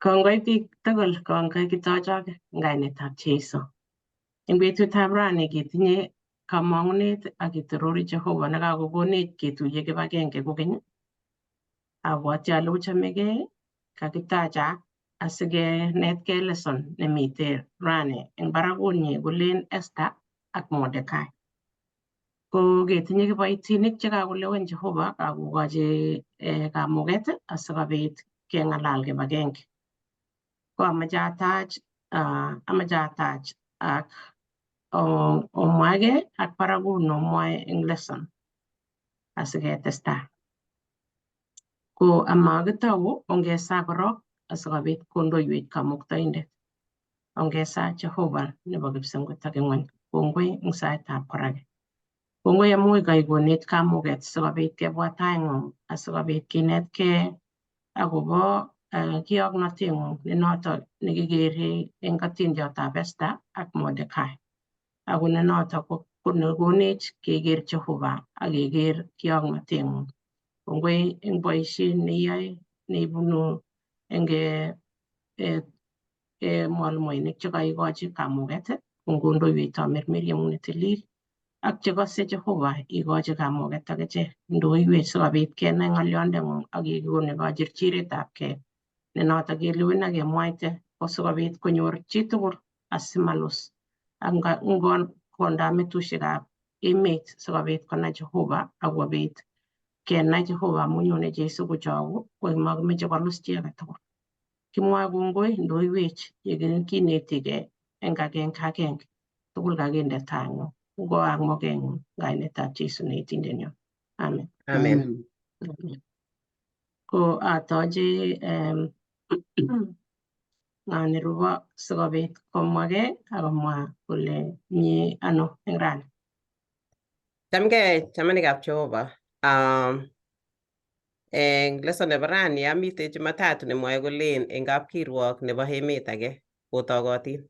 Kongoi biik tugul, kongoi kitochok eng kainetab Jesu. Eng betutab rani ketinye kamang'unet ak ketorori Jehova nekakokonech ketuiye kibagenge kokeny. Abwati ale ochamegei, kakitachak asikenetkei lesson nemite rani eng barakunyi kolen Esther ak Mordecai. Ko ketinye kiboitinik chekakolewen Jehova kakokochi kamuget asikobit keng'alal kibagenge. Ko amache atach amache atach ak omwage ak barakut nomwoe eng lesson asiketestai. Ko amakitou ongesaa korok asikobit kondoiwech kamuktaindet. Ongesaa Jehova nebo kipsengwet ak ing'weny kongoi eng saitab koraki. Kongoi amu kaikonech kamuget sikobit kebwa taing'ung asikobit kinetkei akobo kioknoteng'ung ne noto nekikere eng atindiotab Esther ak Mordecai. Ako ne noto ko nekonech keker Jehova ak keker kioknoteng'ung. Kongoi eng boisiet neiyoe neibunu eng mwalimuinik chekaikochi kamuget kongondoiwech tamirmirieng'ung netilil ak chekose Jehova ikochi kamuget akichek ndoiwech sikobit kenai ng'olyondeng'ung ak kekonu kachirchiretab kei ne noto kelewen ak kemwaite ko sikobit konyor chitugul asimalus ak konda metushekab emet sikobit konai Jehova ak kobit kenai Jehova amu nyone Jesu kochoku ko makimeche kolus chi age tugul. Kimwoe kongoi ndoiwech yekinetigei eng agenge agenge tugul kakinde taing'ung ngoak mokeng'ung kainetab Jesu neitindenyo. Amen. Amen. Amen. Ko atoche ng'a nerubo sikobit komwagei akomwa kole mie ano eng rani. Chamgei chamanikab Jehova. Eng lesson nebo rani amite Jumatatu nemwoe kolen eng kapkirwok nebo emet age kotogotin.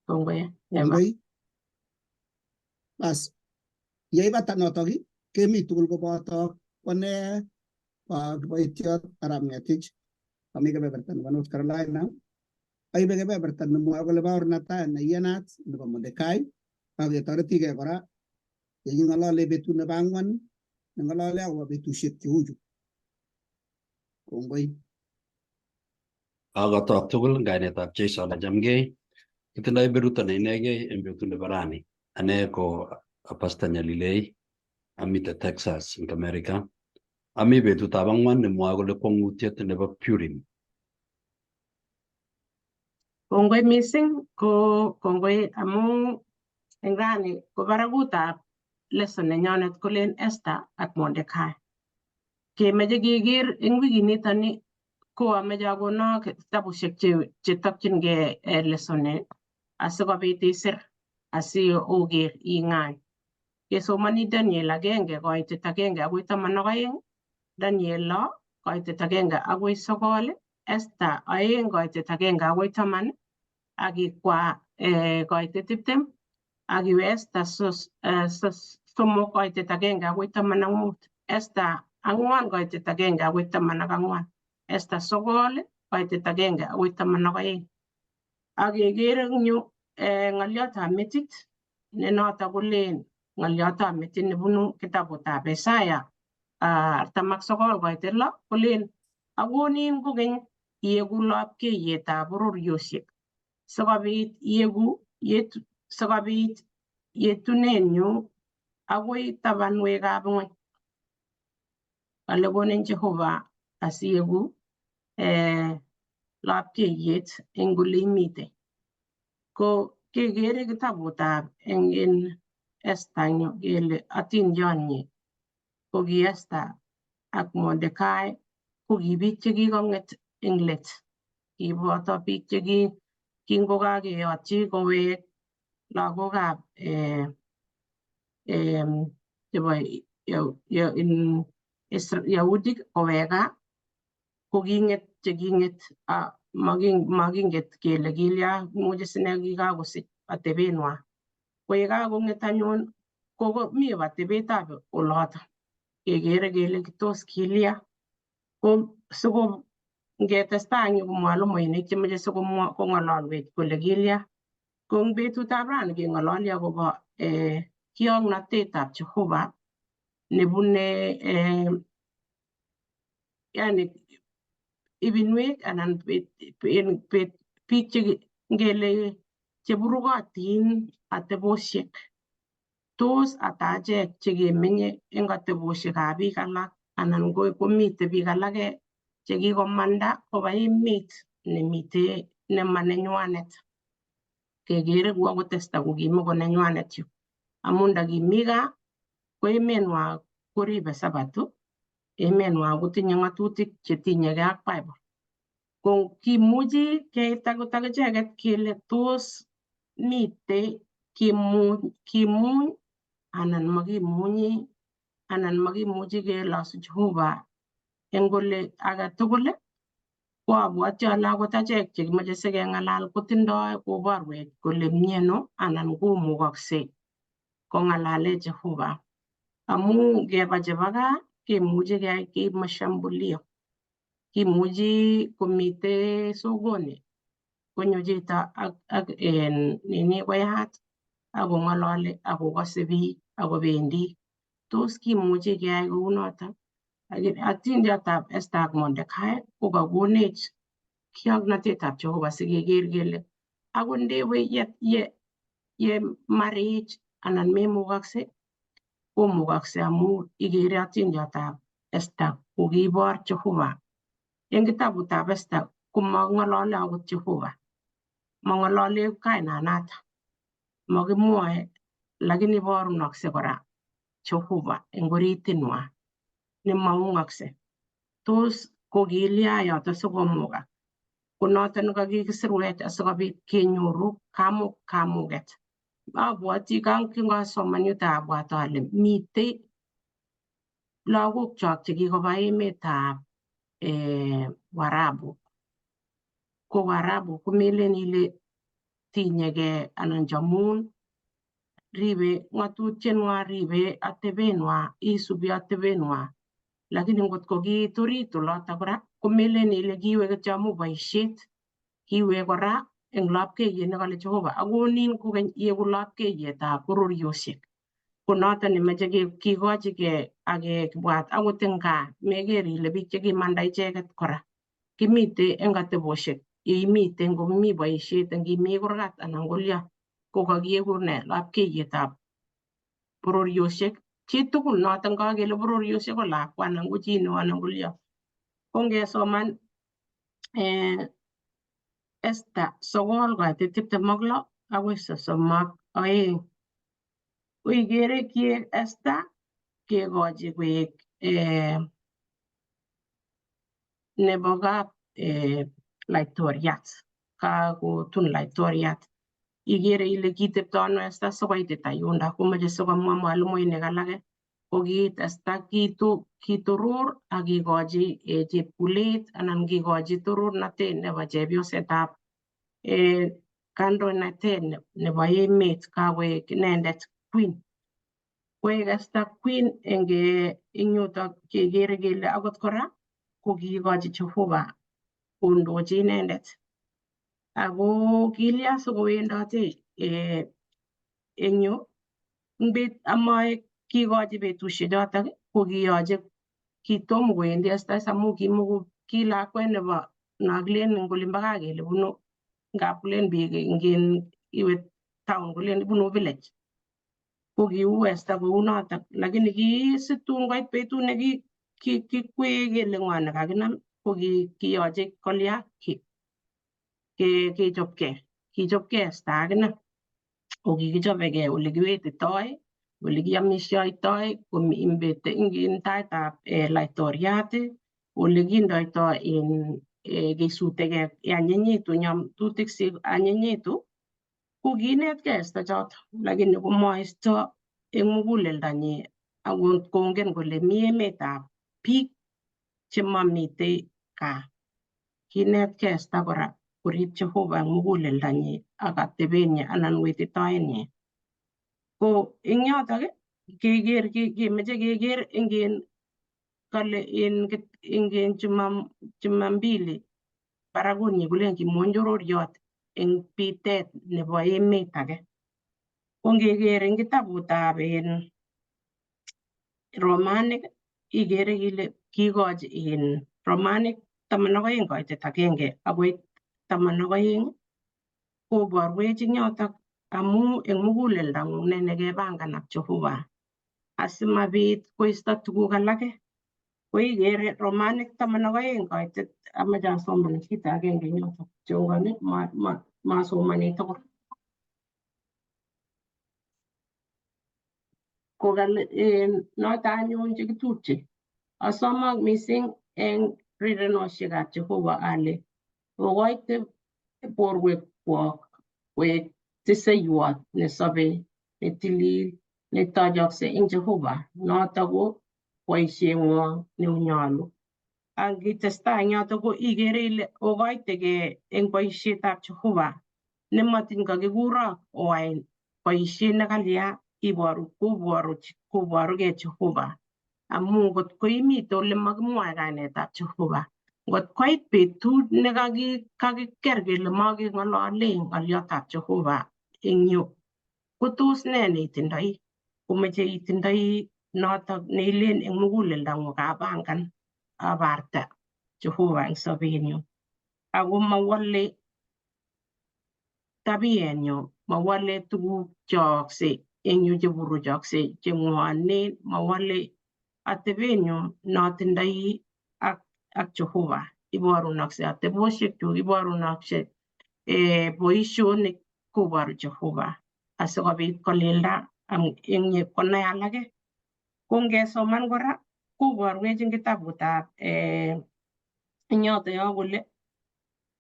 Kongoi Emma. Kongoi. Bas, yeibata notok kemi tugul koboto kwane kiboitiot arap Ngetich ami kebeberta nebo North Carolina. Aibe kebeberta nemwoe kole baornata neiyanat nebo Mordecai ak ketoretigei kora yeking'olole betut nebo ang'wan neng'olole akobo betusiek cheuchu. Kongoi. Kagotok tugul eng kainetab Jesu alachamgei. Kitindoi beruto ne inegei eng betut nebo rani. Ane ko Pastor Nyalilei, amite Texas eng America. Ami betutab ang'wan nemwoe kole kwong'utiet nebo Purim. Kongoi mising ko kongoi amu eng rani ko barakutab lesson nenyonet kolen Esther ak Mordecai. Kemeche keker eng wikinitoni ko ameche akonok kitabushek chetokchingei lesson asikobit isir asi oker ing'any. Kesomoni Daniel 1 koitet 1 akoi 12, Daniel 6 koitet 1 akoi 9, Esther 2 koitet 1 akoi 10, ak ikwa koitet 20, ak iwe Esther 3 koitet 1 akoi 15, Esther 4 koitet 1 akoi 14, Esther 9 koitet 1 akoi 12. Ak kekere eng yu ng'oliotab metit ne noto kolen ng'oliotab metit nebunu kitabutab Isaiah 49 koitet 6 kolen akonin kokeny ieku lapkeiyetab bororiosiek sikobit ieku sikobit yetunenyu akoi tabanwekab ng'weny. Kale konin Jehova asieku lapkeiyet eng ole imite. Ko kekere kitabutab eng Esther eng yu kele atindionyi ko ki Esther ak Mordecai ko ki biik chekikong'et eng let. Kiboto biik che kingokakeyotyi kowek lagokab chebo Yahudik kowek gaa ko king'et cheking'et makinget kele kilya imuch sine kikakosich atebenwa. Ko ye kakong'et anyun ko mi atebetab oloto kekere kele tos kilya. Ko Siko ngetestai eng yu ko mwalimuinik chemoche sikong'ololwech kole kilya. Ko eng betutab rani keng'ololi akobo kiong'notetab Jehova nebune yani ibinwek anan biik che ngele cheburukotin atebosiek. Tos ata achek chekemenye eng atebosiekab biik alak anan komite biik alake chekikomanda koba emet nemite nemanenywanet. Kekere kou akot Esther kokimoko nenywanet yu. Amun ndakimi gaa ko emenwa koribe Sabato, emenwa kotinye ng'atutik chetinyegei ak Bible. Ko kimuchi keit akot akicheket kele tos mitei kimuny anan makimunyi anan makimuchi kelosu Jehova eng kole age tugul ko abwoti ale akot achek chekimoche sikeng'alal kotindoi koborwech kole miano anan komukoksei kong'alale Jehova. Amu ngeba chebo gaa kemuchi keyai keib mashambulio. Kimuchi komite sokoni konyo chito ak en nini koyat akong'ololi akokose biik akobendi. Tos kimuchi keyai kounoto? Atindiotab Esther ak Mordecai kokakonech kioknotetab Jehova sikeker kele akot ndewe ye marech anan memukokse komukokse amu ikere atindiotab Esther kokibor Jehova. Eng kitabutab Esther komang'olole akot Jehova, mang'olole kainanata, makimwoe lakini iborunokse kora Jehova eng oritinwa nemaung'okse. Tos kokilya yoto sikomukak? Ko noto nekakikisirwech asikobit kenyoru kamuket. Abwoti kingasoman yuto abwat ale mitei lagokchok chekikoba emetab Warabu. Ko Warabu komelen ile tinyegei anan chomun ribe ng'atutienwa, ribe atebenwa, isubi atebenwa. Lakini ngot ko kiit orit oloto kora komelen ile kiwe kityo amu boisiet. Kiwe kora eng lapkeiyet nekale Jehova akonin kokeny ieku lapkeiyetab bororiosiek. Ko noto nemoche kikochigei ak kebwat akot eng gaa meker ile biik chekimanda icheket kora. Kimite eng atebosiek yeimite ngomi boisiet ngimi kurgat anan kolya ko kakieku ne lapkeiyetab bororiosiek. Chitugul noton kakele bororiosiek ko lakwa anan ko chi neo anan kolya. Ko ngesoman Esther 9 koitit 26 akoi 32 ko ikere kiek Esther kekochi koek nebo kap laitoriat, kakotun laitoriat. Ikere ile kitepto ano Esther sikoitita yunda komoche sikomwa mwalimuinik alake ko kiit Esther kitoror ak kikochi chepkulet anan kikochi torornatet nebo chepyosetab kandoinatet nebo emet kakoek inendet queen. Koek Esther queen eng yutok kekere kele akot kora ko kiikochi Jehova kondochi inendet. Ako kilya sikowendote eng yu amae kikochi betusiek chotok ko kiyoche kitom kowendi Esther amu kimoko ki lakwet nebo nokilen eng olimbo gaa kele bunu ngap kolen biik ingen iwe town kolen bunu village. Ko kiu Esther kounotok lakini ki situn koit betut ne kikwee kele ng'o nekakinam ko kiyoche kolya kechopkei. Kichopkei Esther akine ko kikichobekei ole kiwetitoi ole kiamishoitoi eng taitab laitoriat ole kindoitoi kesutekei yeanyinyitu nyamtutik si anyinyitu ko kiinetkei Esther choto lakini komoisto eng muguleldonyi ako kongen kole mi emetab biik chemamitei gaa. Kiinetkei Esther kora korib Jehova eng muguleldonyi ak atebenyi anan wetitoenyi. Ko eng yotok keker kemeche keker eng Kale ing Jumambili barakunyi kolen kimonjororiot eng bitet nebo emet age. Ko ngeker eng kitabutab in Romanik ikere ile kikochi in Romanik 12 koitet 1 akoi 12 koborwech eng yotok amu eng muguleldang'ung ne nekepangan ak Jehova asimabit koisto tuguk alake. Ko ikere Romanik 12 koitet amache asoman kito agenge eng yotok chongoni masomani tugul. Ko noto anyun chekitupche. Asomok mising eng rirenoshekab Jehova ale okoite borwekwok koek tiseiwot nesobei netilil netochokse eng Jehova noto ko boisieng'wong nenyolu. Ak ngitestai eng yoto ko ikere ile okoitekei eng boisietab Jehova nematiny kakikurok oai boisiet nekalya iboru koborugei Jehova amu ngot ko imite ole makimwoe kainetab Jehova ngot koit betut nekakiker kele makeng'olole ng'oliotab Jehova eng yu ko tos nee neitindoi? Komeche itindoi notok neilen eng muguleldang'ung kapangan abarta Jehova eng sobenyu ako mawole tabienyu, mawole tuguk cheyookse eng yu cheburuchokse cheng'wonen, mawole atebenyu notindoi ak Jehova. Iborunokse ateboshekyuk, iborunokse boisionik koboru Jehova asikobit kolilda eng konai alake. Ko ngesoman kora koborwech eng kitabutab eng yoto yo kole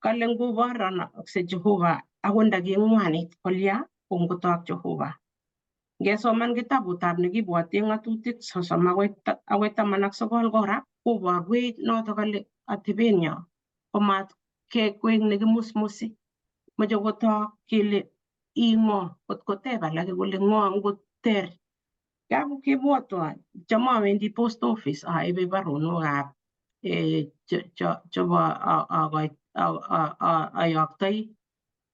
kale ngoboronokse Jehova akot ndaking'wanit kolya ko ngotok Jehova. Ngesoman kitabutab nekibwote ng'atutik 30 akoi 19 kora koborwech noto kole atebenyo komat koek nekimusmusi. Moche kotok kele i ng'o kot koteb alake kole ng'o ngot ter. Kibwotwo cham awendi post office aibe baronokab chebo ayoktoi.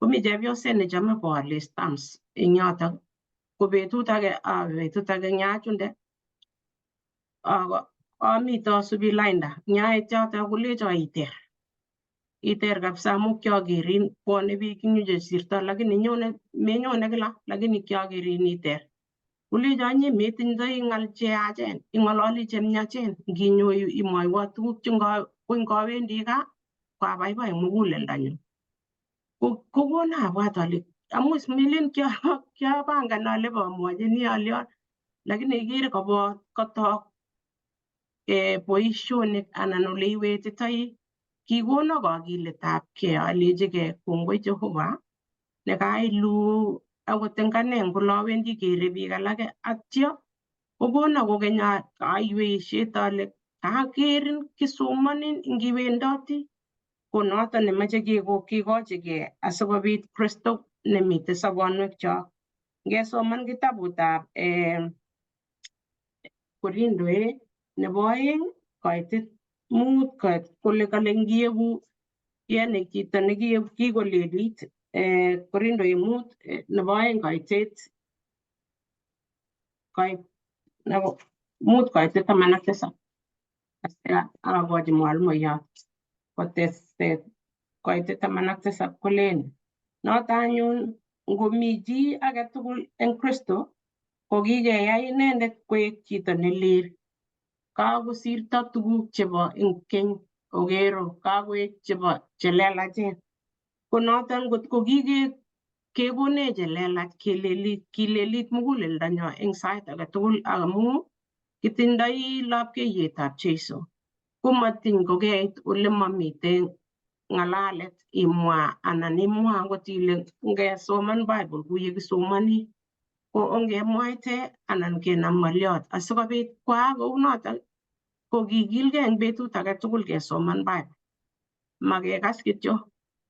Komi chepyoset nechome koale stamps eng yotok. Ko betut age nyachunde amite asubi lainda nyait yoto kolecho iter. Iter kabisa amu kiokerin bwone biik eng yu chesirto lakini nyone menyone kila lakini kiokerin iter. Kolecho inye metindoi ng'al cheyachen ing'ololi chemiachen nginyo yu imwoiwo tuguk che ko ngawendi gaa ko abaibai eng muguleldonyu. Kokono abwat ale amu is melen kiapangan ale bomwochini olion lakini ikere kotok boisionik anan ole iwetitoi kikono kakiletabkei alechigei kongoi Jehova nekailu akot eng ane ngolowendi kere biik alake atyo kokono kokeny kaiweisiet ale kakerin kisomonin ngiwendoti ko noto nemoche kikochigei asikobit Kristo nemite sobonwekchok. Ngesoman kitabutab Korindoek nebo 2 koitet 5 koit kole kale ngieku yani chito nekikolelit Korindoek 5 nebo 2 koitet koit nebo 5 koitet 17. Akochi mwalimuiyot kotes koitet 17 kolen noto anyun ngomi chi age tugul eng Kristo ko kikeyai inendet koek chito ne lel. Kakosirto tuguk chebo keny okero kakoek chebo chelelachen. Ko noton ngot ko kekonech chelelach kelelit kilelit muguleldonyo eng sait age tugul amu kitindoi lapkeiyetab Jeiso. Komatiny kokeit ole mamiten ng'alalet imwa anan imwa akot ile ngesoman Bible kou yekisomoni ko ongemwaite anan kenam ng'oliot asikobit koaak kounotok ko kikilgei eng betut age tugul kesoman Bible. Makekas kityo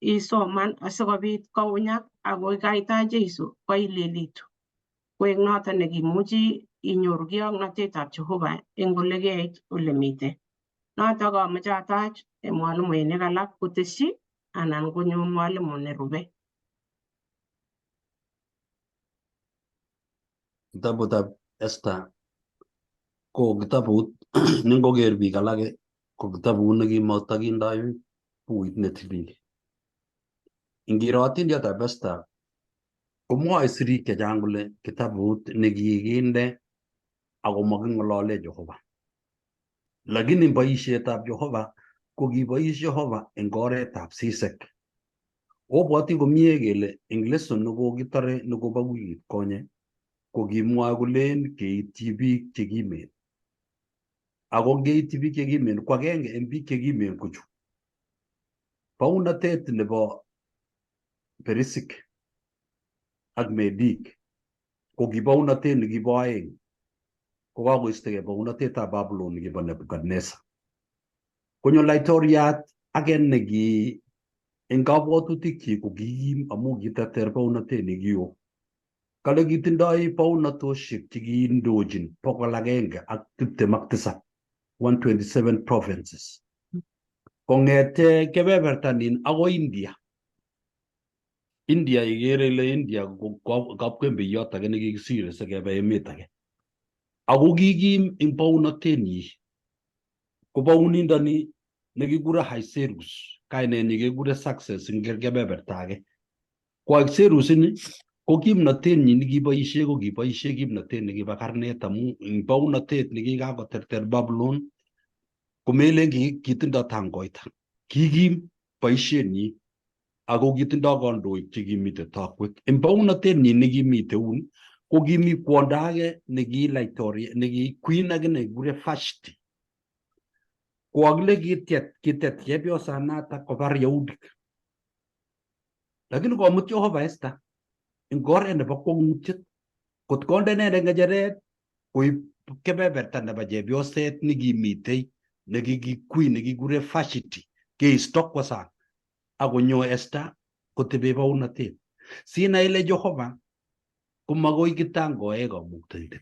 isoman asikobit kounyak ako kaita Jeiso koilelitu. Koek noto nekimuchi inyoru kioknotetab Jehova eng ole keit ole mite. Notok amoche atach mwalimuinik alak kotesyi anan konyo mwalimu nerube. Kitabutab Esther ko kitabut nengoker biik alak ko kitabut nekimotokindoi bukuit netilil. Ingiro atindiotab Esther komwoe sirik chechang kole kitabut nekikinde ako moking'olole Jehova. Lakini boisietab Jehova ko kibois Jehova eng oretab sisek. Obwoti komie kele eng lesson nekokitore nekobo wikit konye ko kimwoe kolen keityi biik chekimen. Ako ngeityi biik chekimen ko agenge eng biik chekimen ko chu. Bounotet nebo Perisik ak Medik ko ki bounotet nekibo aeng kokakoistogei bounotetab Babylon nekibo Nebuchadnezzar. Konyo laitoriat age neki eng kabwatutikyik ko kikim amu kiterter bounotet nekio. Kale kitindoi bounatoshek chekiindochin 127, 127 provinces. Kong'ete kebeberta nin akoi India. India ikere ile India ko kapkwembeyot age nekikisire sikebe emet age. Ako kikim eng bounotenyi. Ko bounindoni nekikure Ahasuerus, kainenyi kekure success eng kebeberta age. Ko Ahasuerus ini ko kimnotenyi nekiboisie ko kiboisie kimnotet nekibo karnet amu eng bounotet nekikakoterter Babylon komelen kitindo tangoita. Kikim boisienyi ako kitindo kandoik chekimite takwek. Eng bounotenyi nekimite un ko kimi kwondo age neki laitoria neki queen age nekikure Vashti. Ko akile kitet kitet chepyosanatak kobar Yahudik. Lakini komut Jehova Esther eng oret nebo kwong'utiet kot konde inendet ng'echeret koib kebeberta nebo chepyoset nekimitei nekiki queen nekikure Vashti keisto kwo sang akonyo Esther kotebe bounotet. Sinai ile Jehova komakoi kitangoe kamuktaindet.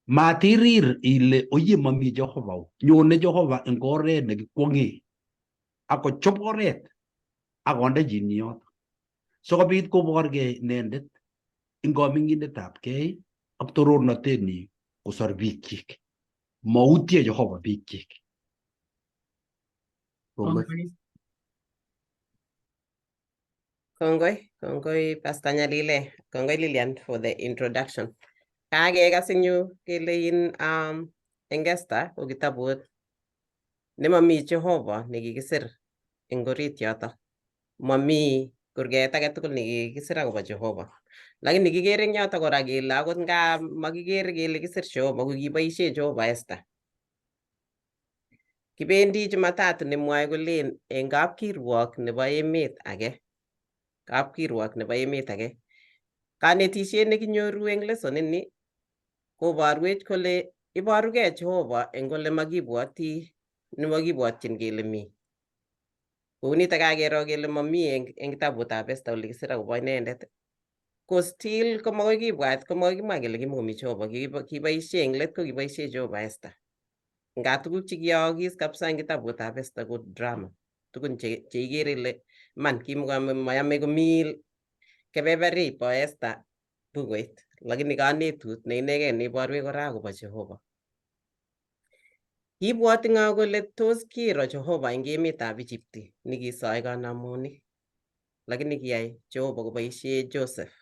Matirir ile oye mami Jehova. Nyone Jehova eng oret nekikwong'e akochop oret akonde chini yoto sikobit koborgei inendet eng kaming'inetabgei ak torornotenyi kosor biikchik. Mautie Jehova biikchik. Kongoi. Kongoi, kongoi Pastor Nyalile, kongoi Lilian for the introduction. Kakekas eng yu kele in eng Esther ko kitabut nemami Jehova nekikisir eng orit yoto. Mami kurget age tugul nekikisir akobo Jehova. Lakini kikere eng yoto kora kele akot nga makikere kele kisir Jehova ko kiboisie Jehova Esther. Kibendi Jumatatu nemwoe kolen eng kapkirwok nebo emet age. Kapkirwok nebo emet age. Kanetisiet nekinyoru eng lesson ini koborwech kole iborugei Jehova eng ole makibwoti nemakibwotyin kele mi. Kounitok kakero kele mami eng kitabutab Esther ole kisir akobo inendet. Ko still komakoi kibwat komakoi kimwa kele kimakomi Jehova, kiboisie eng let ko kiboisie Jehova Esther. Nga tuguk chekiyookis kabisa eng kitabutab Esther ko drama. Tugun cheikere ile man kimakomayame komi kebeberi bo Esther bukuit. Lakini kanetut ne inegei neiborwech kora akobo Jehova. Kibwoti ng'o kole tos kiro Jehova eng emetab Egypt nekisoe kanamonik. Lakini kiyai Jehova koboisie Joseph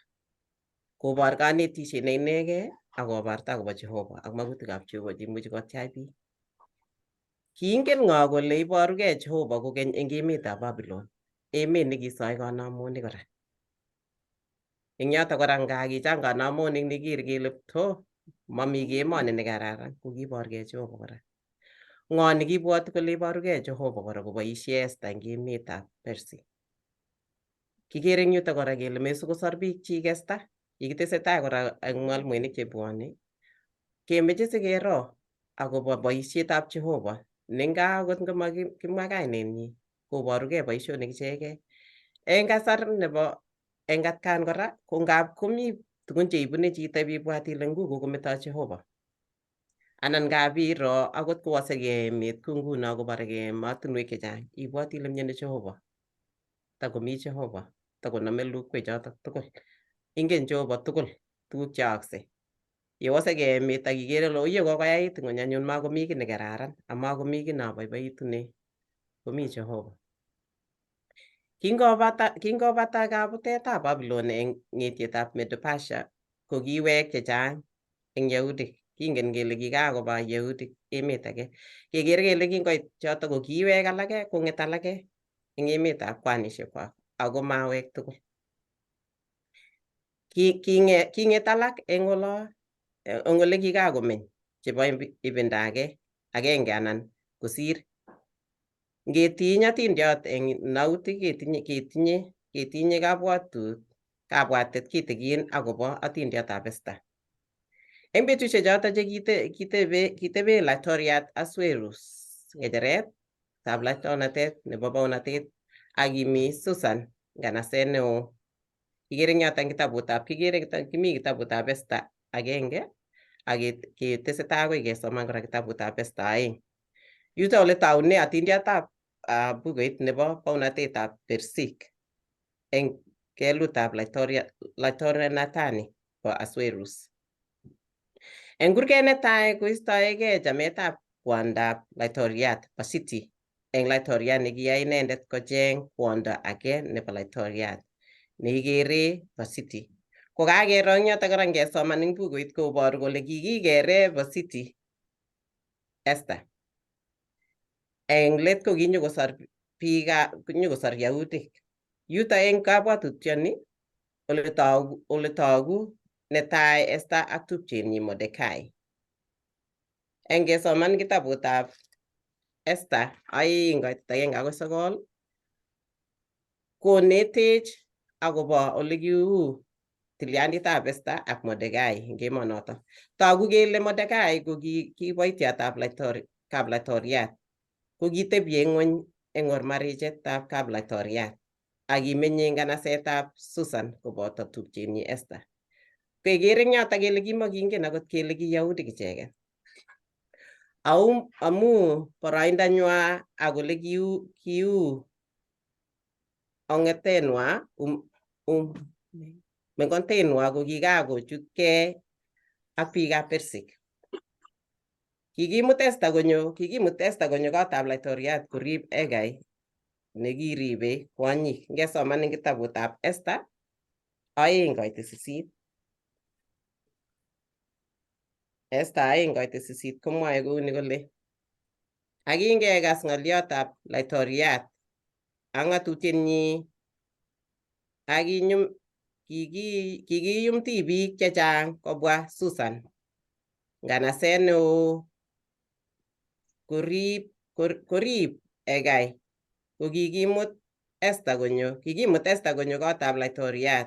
kobor kanetisiet ne inegei akobarta akobo Jehova ak makutikab Jehova cheimuchi kotyach biik. Kiingen ng'o kole iborugei Jehova kokeny eng emetab Babylon, emet nekisoe kanamonik kora. Eng yoto kora nga kichang kanamonik nekiker kele to mami kemoni nekararan ko kiborgei Jehova kora. Ng'o nekibwoti kole iborugei Jehova kora koboisie Esther eng emetab Persia. Kikere eng yuto kora kele mesikosor biikchik Esther yekitesetai kora eng mwalimuinik chebwone kemeche sikero akobo boisietab Jehova ne nga akot ngomakimwa kainenyi koborugei boisionik ichegei. Eng kasar nebo eng atkan kora ko ngap komi Tugun cheibune chito ibibwat ile ngu kokometo Jehova. Anan ngabiro akot kowosegei emet ku nguno koboregei emotinwek chechang, ibwoti ile miano Jehova. Takomi Jehova, takonome lukwechotok tugul. Ingen Jehova tugul tuguk cheyookse. Yewosegei emet ak ikere ile oye kokoyait ng'ony anyun makomi kiy nekararan amakomi kiy neaboiboitune, komi Jehova. Kingobata kabutetab Babylon eng ng'etietab Medo-Persia ko kiwek chechang eng Yahudik. Kingen kele kikakoba Yahudik emet age. Kekere kele kingoit choto ko kiwek alake kong'et alake eng emetab kwanishekwak ako mawek tugul. King'et alak eng olo eng ole kikakomeny chebo ibinda age agenge anan kosir. Ngetiny atindiot eng nautik ketinye kabwatet kitikin akobo atindiotab Esther. Eng betusiek choto che kitebe laitoriat Asuerus ng'echeret ab laitornatet nebo baunatet ak kimi Susan nganaset neo. Kikere eng yoto eng kitabutab kikere kimi kitabutab Esther agenge ak ketesetai akoi kesoman kora kitabutab Esther 2. Yuto ole taune atindiotab bukuit nebo baunatetab Persik eng kelutab laitorianatani bo Asuerus. Eng kurget netai koistoegei chametab kwondab laitoriat Vashti eng laitoriat nekiyai inendet kocheng kwondo age nebo laitoriat neikere Vashti. Kokakero eng yoto kora ngesoman eng bukuit koboru kole kikikere Vashti Esther. Eng let ko kinyokosor biikab kinyokosor Yahudik. Yuto eng kabwatutyoni ole togu netai Esther ak tupchenyi Mordekai. Eng kesoman kitabutab Esther 2 koitet 1 akoi 9 konetech akobo ole kiu tilyanditab Esther ak Mordekai eng emonoto. Togu kele Mordekai ko kiboityotab kaplaitoriat ko kitebie ng'wony eng ormarichetab kaplaitoriat ak kimenye nganasetab Susan koboto tupchenyi Esther. Kekere eng yoto kele kimokingen akot kele ki Yahudik icheket. Amu boroindanywa ak ole kiu ong'etenwa mengotenwa ko kikakochutkei ak biikab Persik. Kikimut Esther konyo kotab laitoriat korib Hegai nekiribe kwonyik. Ngesoman eng kitabutab Esther 2 koitet 8. Esther 2 koitet 8 komwoe kouni kole ak kingekas ng'oliotab laitoriat ak ng'atutienyi ak kikiyum tibik chechang kobwa Susan nganaset neo korib Hegai ko kikimut Esther konyo kotab laitoriat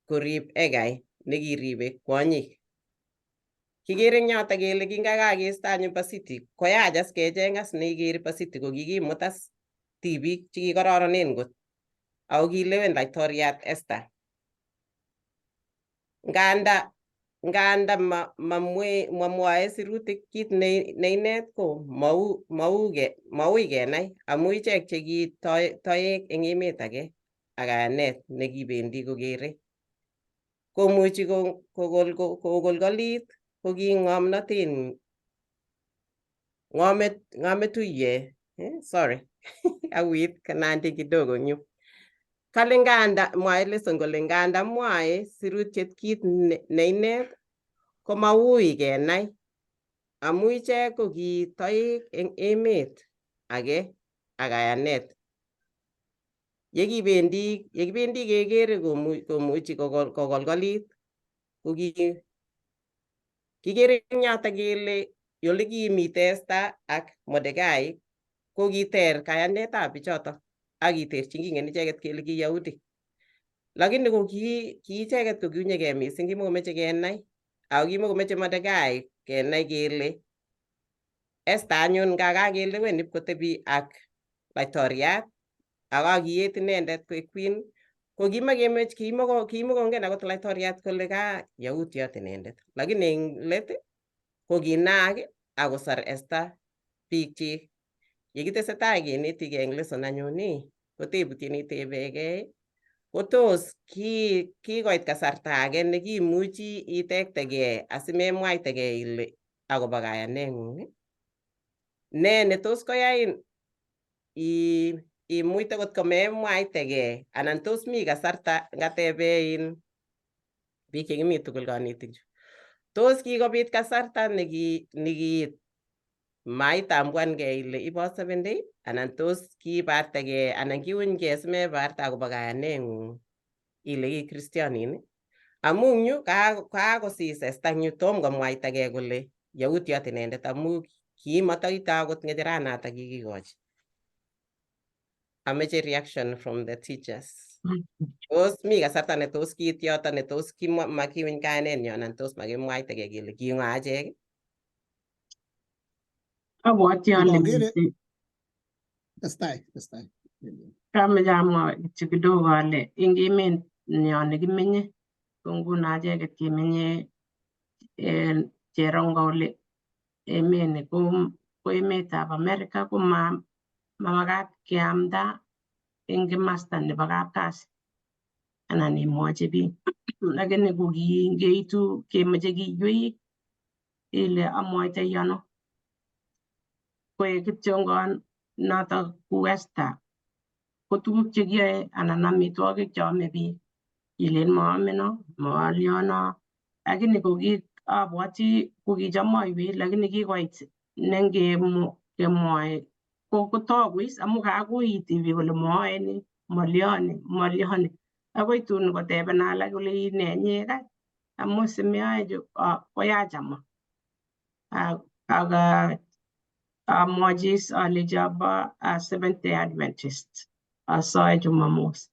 korib Hegai nekiribe kwonyik. Kikere eng yoto kele kingakakisto anyun Vashti koyach as kecheng as neikere Vashti ko kikimut as tibik chekikororonen kot ako kilewen laitoriat Esther. Nganda mamwoe sirutik kit neinet ko maui kenai amu ichek che ki toek eng emet age ak kayanet nekibendi kokere. Komuchi kokolkolit ko ki ng'ometuye sorry awit Nandi kidogo nyu. Kale nganda mwae lesson kole nganda mwae sirutiet kit neinet komaui kenai amu ichek ko ki toek eng emet age ak kayanet. Yekibendi kekere komuchi kokolkolit ko kikere eng yoto kele ole kimite Esther ak Mordekai ko kiter kayanetab bichoto ak kiterchin kingen icheket kele ki Yahudi. Lakini ko ki icheket ko kiunyegei mising, kimokomeche kenai ako kimokomeche Mordekai kenai kele Esther anyun ngakakelewen ipkotebi ak laitoriat ak kakiyet inendet koek queen Ko kimakemech kimakongen akot laitoriat kole ka yautiot inendet, lakini eng let ko kinaak akosar Esther biikchik. Yekitesetai kenetigei eng lesson anyun ii, ko tebutiet neitebegei ko tos kikoit kasarta age nekiimuchi itektegei asimemwaitegei ile akobo kayaneng'ung? Ne netos koyain imuite kot komemwaitegei anan tos mi kasarta ngatebe in biik chekimi tugul konetik chu, tos kikobit kasarta nekiit maitambuangei ile ibo Seventh Day anan tos kiibartegei anan kiunygei simebarte akobo kayaneng'ung ile ii kristianin? Amu eng yu kakosis Esther eng yu tom komwaitagei kole yautiot inendet amu kimataite akot ng'echeranatak kikikochi. Ameche reaction from the teachers. Tos mi kasarta ne tos kiit yoto ne tos makiuny kayanenyo anan tos makimwaitegei kele king'o achek? Abwoti ale Ngokere testai testai. Kameche amwa kityo kidogo ale eng emet nyo nekimenye ko nguno acheket kemenye en Cherongo oli emeni ko emetab America ko mamakat keamda eng kimasta nebo kapkasi anan imwochi biik, lakini ko kingeitu kemoche kiywei ile amwaitoi ano koek kityongon notok ku Esther ko tuguk chekiyoe anan amitwogik cheome biik ilen moome no mooliono, lakini ko abwoti kokicham aiwei, lakini kikoit nengemwoe kotoku is amu kakoit biik kole mooe ni molioni molioni akoi tun kotebena alak kole inenye kai amu simeyoe chu koyach amwa ak amwochi is alechi abo Seventh Day Adventist asoe Jumamos.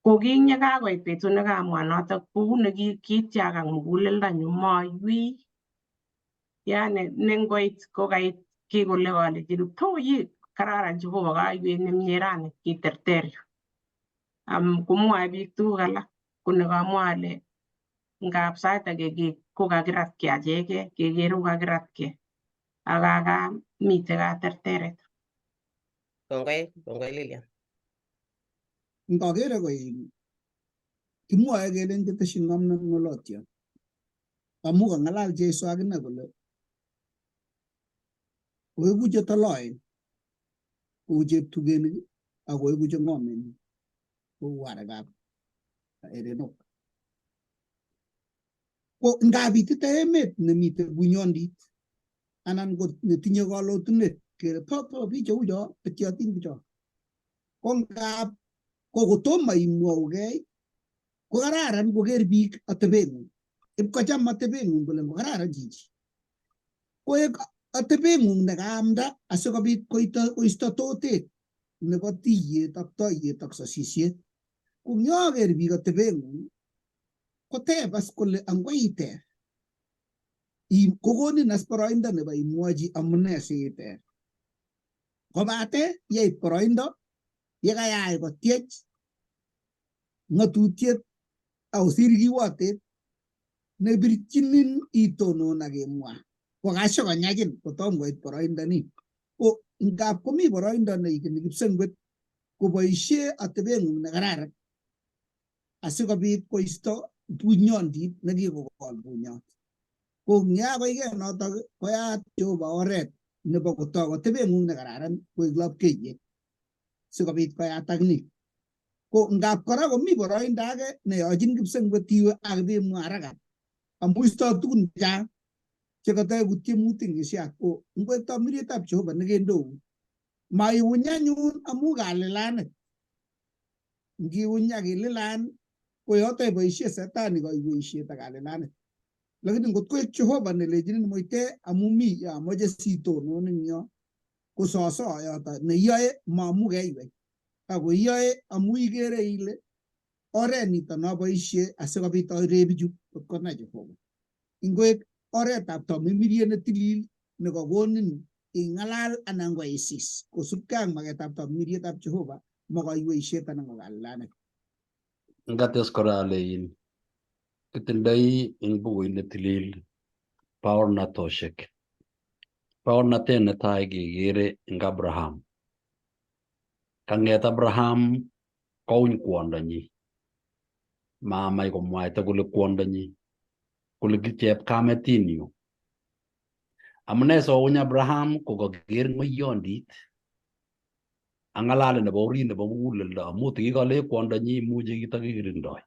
Ko kinyekakoit betut nekamwa notok kou nekityakak muguleldonyu moiywei, yani nengoit kokait kikole kalechi toyi kararan Jehova kaiywei nemie rani kiterter yu. Komwoe biik tuguk alak ko nekamwa ale ngap sait age kokakiratkei achekei kekere kokakiratke ak kamite katerteret. Kongoi, kongoi Lilian. Ngokere ko kimwoe kelen ketesyin ng'omnot ng'olotion amu kang'alal Jesu akine kole oeku chetoloen kou cheptugenik ak oeku cheng'omen kou arekab erenok. Ko ngabitite emet nemite bunyondit anan ko netinye kalotunet kele po po biik cheu cho betyotin bicho ko ngap ko kotomo imwougei ko kararan koker biik atebeng'ung ipkocham atebeng'ung kole ngokararan chichi koek atebeng'ung nekaamda asikobit koisto totet nebo tiyet ak toiyet ak sosisiet. Ko ngyoker biik atebeng'ung koteb as kole angwa iter kokonin as boroindo nebo imwochi amune siiter. Kobate yeit boroindo yekayai kotyech ng'atutiet akosir kiwotet nebirchinin itonon ak imwa kokashokonyagin kotom koit boroindo ni. Ko ngap komi boroindo neikeni kipsengwet koboisie atebeng'ung nekararan asikobit koisto bunyondit nekikokol bunyot. Ko ngyakoike notok koyat Jehova oret nebo kotok atebeng'ung nekararan koik lapkeiyet sikobit koyatak ni. Ko ngap kora komi boroindo age neyochin kipsengwet iwe ak ibimwa haraka amu istoi tugun chechang chekatoeku tiemutik eng isiat. Ko ngwek tamirietab Jehova nekendoun maiuny anyun amu kalilanet. Ngiuny ak ililan ko yoto iboisie setani kaiweisiet ak kalilanet. Lakini ngot koek Jehova nelechinin muite amu mi amoche sitonon eng yo ko soso yoto neyoe mamu keiwei ako iyoe amu ikere ile oret nito noboisie asikobit arep bichu kot konai Jehova. Ingoek oretab tamirmiriet netilil nekakonin ing'alal anan ko isis kosubkei ak maketab tamirmirietab Jehova ma kaiweisiet anan ko kalilanet. Ngates kora ale in kitindoi eng bukuit netilil baornatoshek. Baornatet netai kekere eng Abraham. Kang'et Abraham kouny kwondonyi. Mamach komwaita kole kwondonyi kole ki chepkametinyu. Amune sowuny Abraham kokaker ng'oyondit ang'alale nebo orit nebo muguleldo amu tikikole kwondonyi imuchi kitakikirindoi.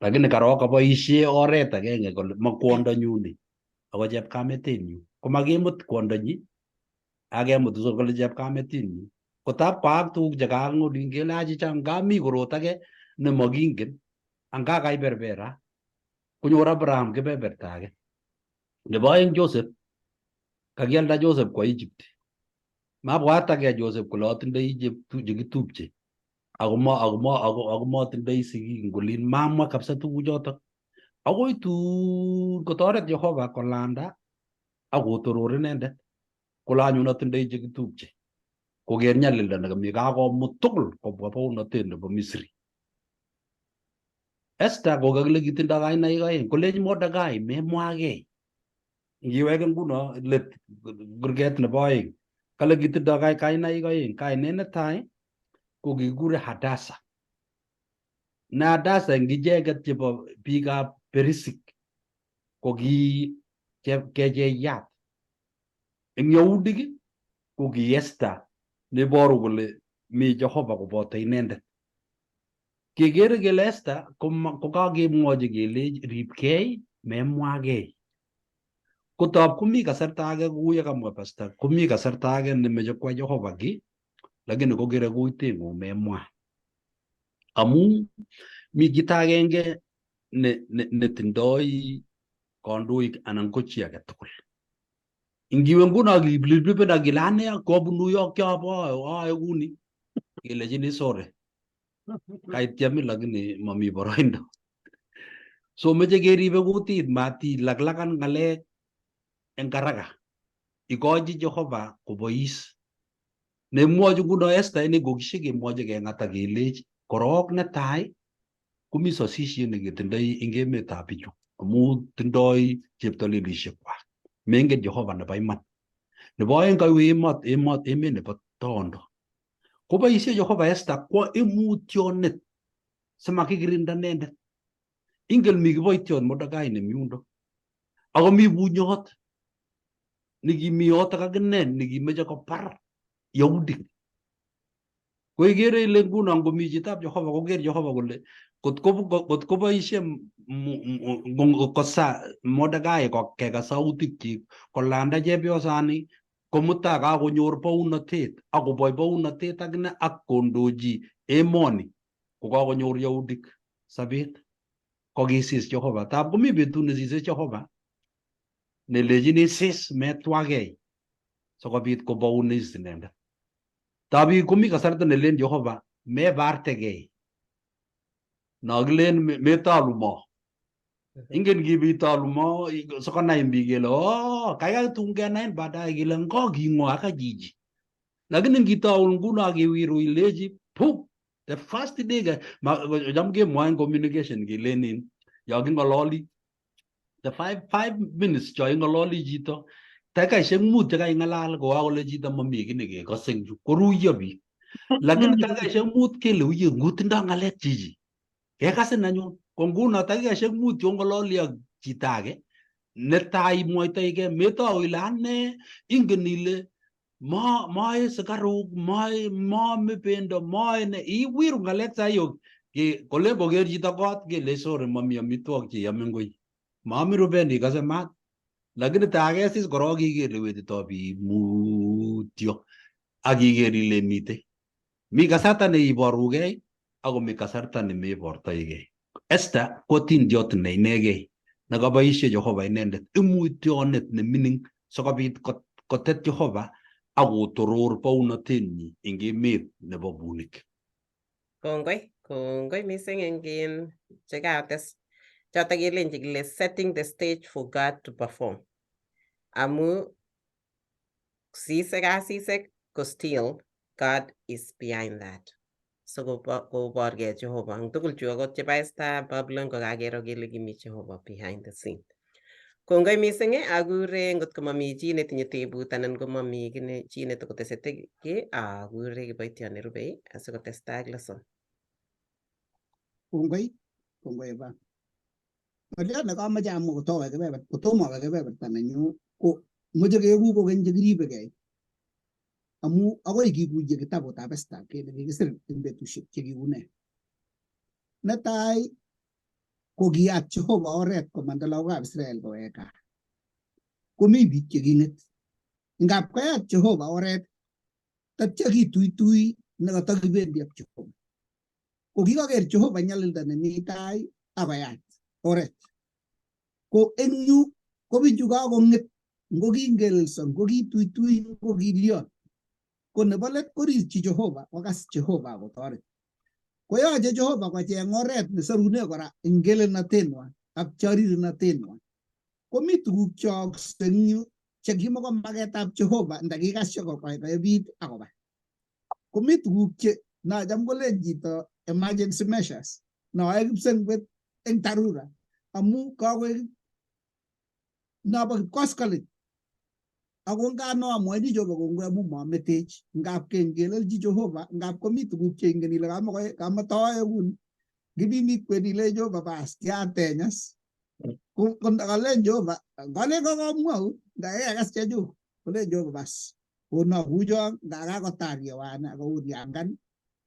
Lakini karok kaboisie oret agenge kole ma kwondonyu ni ako chepkametinyu. Komakimut kwondonyi akemut kole chepkametinyu. Kotab kwaak tuguk chekaak eng olin kele achicha nga mi korot age nemakingen anga kaiberbera konyor Abraham kebeberta age. Nebo aeng Joseph, kakialda Joseph kwa Egypt. Mabwat age Joseph kole atindoi chekitupche ako ma ako ma ako matindoi sigik eng olin mamwa kabisa tuguchotok. Akoi tun kotoret Jehova kolanda akotoror inendet kole anyun atindoi chekitupche koker nyalilda nekami kakomut tugul kobwa bounotet nebo Misri. Esther kokakile kitindoi kainaik aeng kolech Mordekai memwakei. Ngiweke nguno let kurget nebo aeng kale kitindoi kainaik aeng. Kainet netai ko kikikure Hadasa. Ne Hadasa eng icheket chebo biikab Perisik ko ki kecheyat. Eng Yahudik ko ki Esther neiboru kole mi Jehova koboto inendet. Kekere kele Esther kokakemwochi kelech ripkei memwakei. Kotab komi kasarta age kou ye kamwa pastor komi kasarta age nemeche kwai Jehova ki lakini kokere kuiteng'ung memwa. Amu mi kit agenge netindoi kandoik anan ko chi age tugul. Ngiwe nguno kiblibliben ak ile ane kobunu yo kiobo ae kuni kelechini sorry kaityem lakini mami boroindo. So meche keribe kutit matilaklakan ng'alek eng haraka. Ikochi Jehova kobois. Nemwochi nguno Esther ini kokishe kemwochi keng'ata kelech korok netai komi sosisiet neketindoi eng emetab bichu amu tindoi cheptolelishek kwak. Mengen Jehova nebo iman. Nebo aeng kaiwe emot emot emet nebo tondo. Koboisie Jehova Esther kwo imutionet simakikirinda inendet. Ingen mi kiboitiot Mordekai nemi yundo. Ako mi bunyot nekimi yotok akine nekimeche kobar Yahudik. Ko ikere ile nguno ngomi chitab Jehova koker Jehova kole kot koboisie kosa Mordekai kekas sautikyik kolanda chepyosani komutai kakonyor bounotet akoboi bounotet akine ak kondochi emoni kokakonyor Yahudik sabet kokisis Jehova. Tab komi betut nesise Jehova nelechini sis metwakei sikobit kobounis inendet. Tabi komi kasarta nelen Jehova mebartegei. Nokilen metalu mo. Ingen kibitalu mo sikonai biik kele oh kaikai tun kenain baadaye kele ngo king'o aka chichi. Lakini ngitaun nguno ak iwiru ilechi pu the first day cham kemwoe en communication kelen in yo king'ololi the 5 minutes cho ing'ololi chito dakikaishek 5 chekaing'alal kokakole chito mami kiy nekekose eng yu koruiyo biik lakini dakikaishek 5 kele uye ngutindo ng'alek chichi kekasin anyun ko nguno dakikaishek 5 chong'ololi ak chito age netai imwoitoige metou ile ane ingen ile ma mae sikaruk mae maame bendo mae ne iwiru ng'alek sayo kolen koker chito kot kele sorry mami amitwogik cheiyome ngoi maami rubet ikose maat lakini takesis korok iker ile wetitoi biik mutyo ak iker ile mitei mi kasarta neiborugei ako mi kasarta nemebortoigei. Esther ko tindiot ne inegei nekaboisie Jehova inendet imuitionet nemining sikobit kotet Jehova akotoror bounotenyi eng emet nebo bunik. Kongoi, kongoi mising eng in chekates chotok kelenji kile setting the stage for God to perform. Amu sisek asisek ko still God is behind that. Sikoborgei Jehova eng tugul chu akot chebo Esther, Babylon kokakero kele kimi Jehova behind the scene. Kongoi mising akure ngot ko mami chi netinye tebut anan ko mami chi netokotese ki akure kiboitiot nerubei asikotestai ak lesson. Kongoi, kongoi Eva. Ng'oliot nekamoche amwa kotowe kebeberta, kotomo awe kebeberta nenyu ko moche keku kokeny chekiribekei amu akoi kikuye kitabutab Esther kele kikisir eng betusiek chekiune. Netai ko kiyat Jehova oret komanda lagokab Israel kowek gaa. Komi biik cheking'et. Ngap koyat Jehova oret tatya kituitui nekatakibendi ak Jehova. Ko kikoker Jehova nyalilda nemi tai akoyat oret. Ko eng yu ko bichu kakong'et ngo kingelelso ngo kituitui ngo kilion. Ko nebo let korirchi Jehova kokas Jehova akotoret. Koyoche Jehova kocheng oret nesorune kora eng ngelelnatenwa ak chorirnatenwa. Komi tuguk cheyookse eng yu chekimoko maketab Jehova ndakikas kokoibit akoba. Komi tuguk che nacham kolen chito emergency measures noe kipsengwet eng dharura amu kakoek nobo kipkoskoliny ako ngano amwochini Jehova kongoi amu mametech ngap kengelelchi Jehova ngap komi tuguk cheingen ile kamataoe kuni ngibimi kwen ile Jehova bas kiatenyas ko kalen Jehova kalen kokomwou ndakekas chechuk kolen Jehova bas kono kucho nga kakotaryewan akouriangan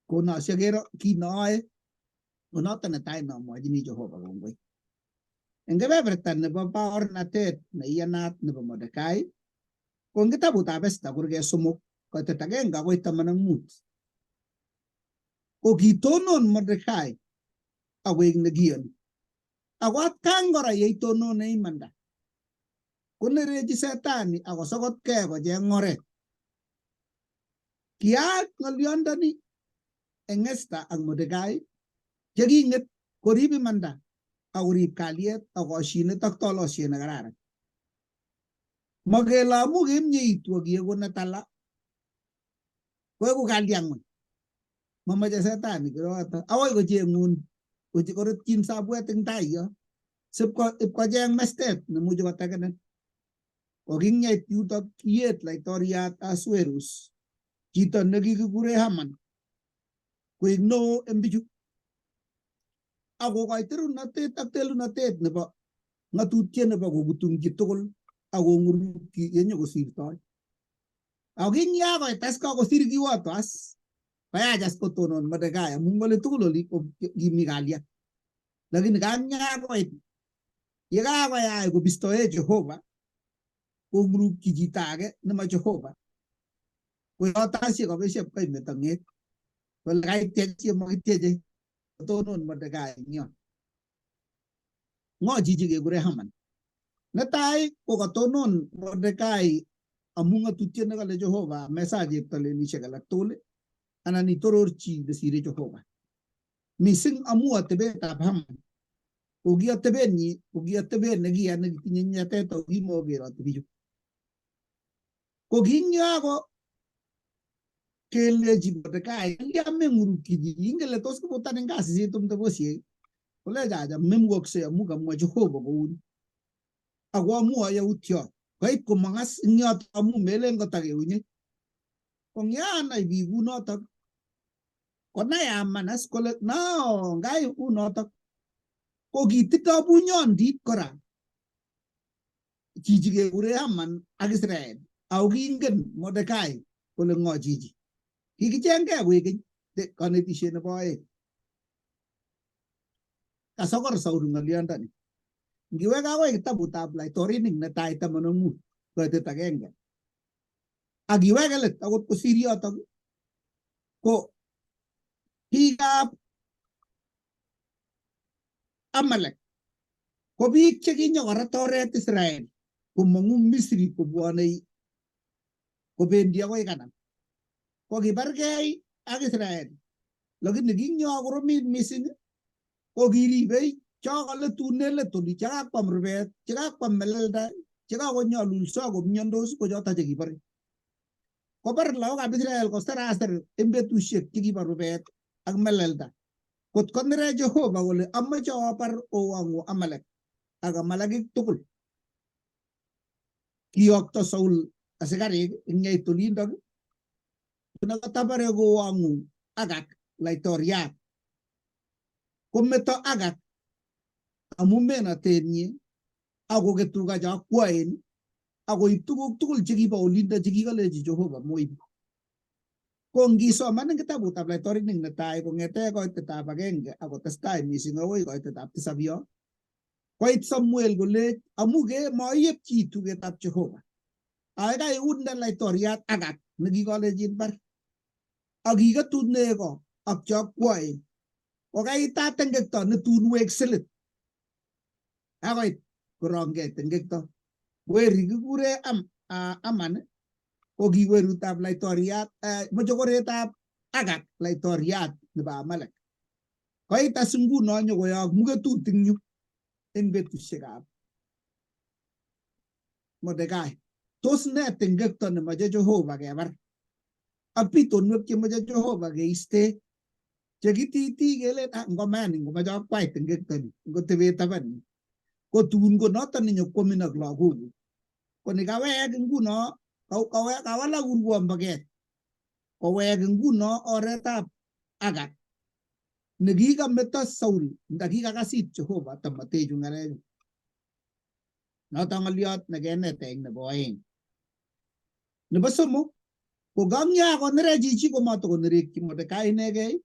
kono siakere kit neoe konoto netai nomwochini Jehova kongoi. Eng kebeberta nebo baornatet neiyanat nebo Mordekai ko eng kitabutab Esther kurget 3 koitet 1 akoi 15 ko kitonon Mordekai akoek nekiyoni ako atkan kora yeitonone imanda konerechi setani akosokotkei kocheng oret. Kiyaak ng'olyondoni eng Esther ak Mordekai cheking'et korib imanda ak korib kalyet ak koshinet ak tolosiet nekararan. Makele amu kemyeitu ak ieku netala koeku kalya ng'weny. Mamache setani koroito akoi kocheng'un korutyin sabwet eng tai yo ipkocheng mestet nemuchi kotekenen. Koking'et yutok kiet laitoriat Asuerus chito nekikikure Haman koek neo eng bichu ak kokoito runatet ak telunatet nebo ng'atutiet nebo kokutungchi tugul ak kong'urukchi yenyokosirtoi. Ako kinyakoit as kakosir kiwoto as koyach as kotonon Mordekai amu ng'ole tugul oli ko kimi kalyet. Lakini kanyakoit yekakoyai kobistoe Jehova kong'urukchi chito age nemo Jehova koyoto as yekabesho koimeto ng'et kole kaitiech yemakitieche kotonon Mordekai eng yon. Ng'o chichi kekure Haman? Netai ko katonon Mordekai amu ng'atutiet nekale Jehova mesa cheptalelishek alak tugul anan itoror chi nesire Jehova. Mising amu atebetab Haman ko ki atebenyi ko ki atebet nekiya nekitinye nyatet ako kimokeroti bichu. Ko kinyako kelechi Mordekai kalya meng'urukyi chi ingen ile tos kimutan eng kasi situmte bosiek kolech acha memukokse amu kamwa Jehova kouni ako amu ayautiot koit komong as eng yoto amu melen kotakeunye ko ngyanai biik kunotok konai Haman as kole no ngai kunotok ko kitindoi bunyondit kora chichi kekure Haman ak Israel ako kingen Mordekai kole ng'o chichi. Kikichengkei koek keny konetisiet nebo oeng. Kasokor Saul ng'olyondoni. Ngiwek akoi kitabutab Laitorinik netai 15 koitet 1 ak iweke let akot kosir yotok ko biikab Amalek ko biik chekinyokorat oret Israel komong'u Misri kobwonei kobendi akoi Kanan. Ko kibargei ak Israel lakini kinyo koromit mising ko kiribei cho kaletune let oli chekakwam rubet chekakwam melelda chekakonyolulso komyondos ko choto chekibore. Kobar lagokab Israel koseraser eng betusiek chekibo rubet Ak melelda. Kot konere Jehova kole amoche obar owongu Amalek ak Amalekik tugul. Kiyokto Saul asikarik eng yeit olindok nekatabare kowongu Agag laitoriat. Kometo Agag amu menotenyi akoket tuga che akwoen akoib tuguk tugul chekibo olindo chekikolechi Jehova moib. Ko ngisoman eng kitabutab laitorinik netai kong'ete koitetab agenge akotestai mising akoi koitetab tisab yo koit Samuel kolech amu ke moiyepchi tugetab Jehova. Kaikai unde laitoriat Agag nekikolechin bar ak kiketun nego ak cheokwoen kokaitat tengekto netun wek silit akoit korongkei tengekto. Weri kikure Aman ko ki werutab laitoriat mochokoretab Agag laitoriat nebo Amalek. Koit as nguno nyokoyook muketut eng yu eng betusiekab Mordekai. Tos ne tengekto nemoche Jehova kebar ak bitonwek chemoche Jehova keiste chekititi kelen ah, ngomayan ngomoche akwai tengekto ni ngotebe taban ni ko tun ko noton nenyokoamin ak lagokuk. Ko nikawek nguno kawalak urwon paket kowek nguno oretab Agag nekikameto Saul ndakikakasit Jehova tamatechu ng'alechu. Noton ng'oliot nekenete eng nebo oeng. Nebo somok ko kamyakonere chichi komatokonerekyi Mordekai inegei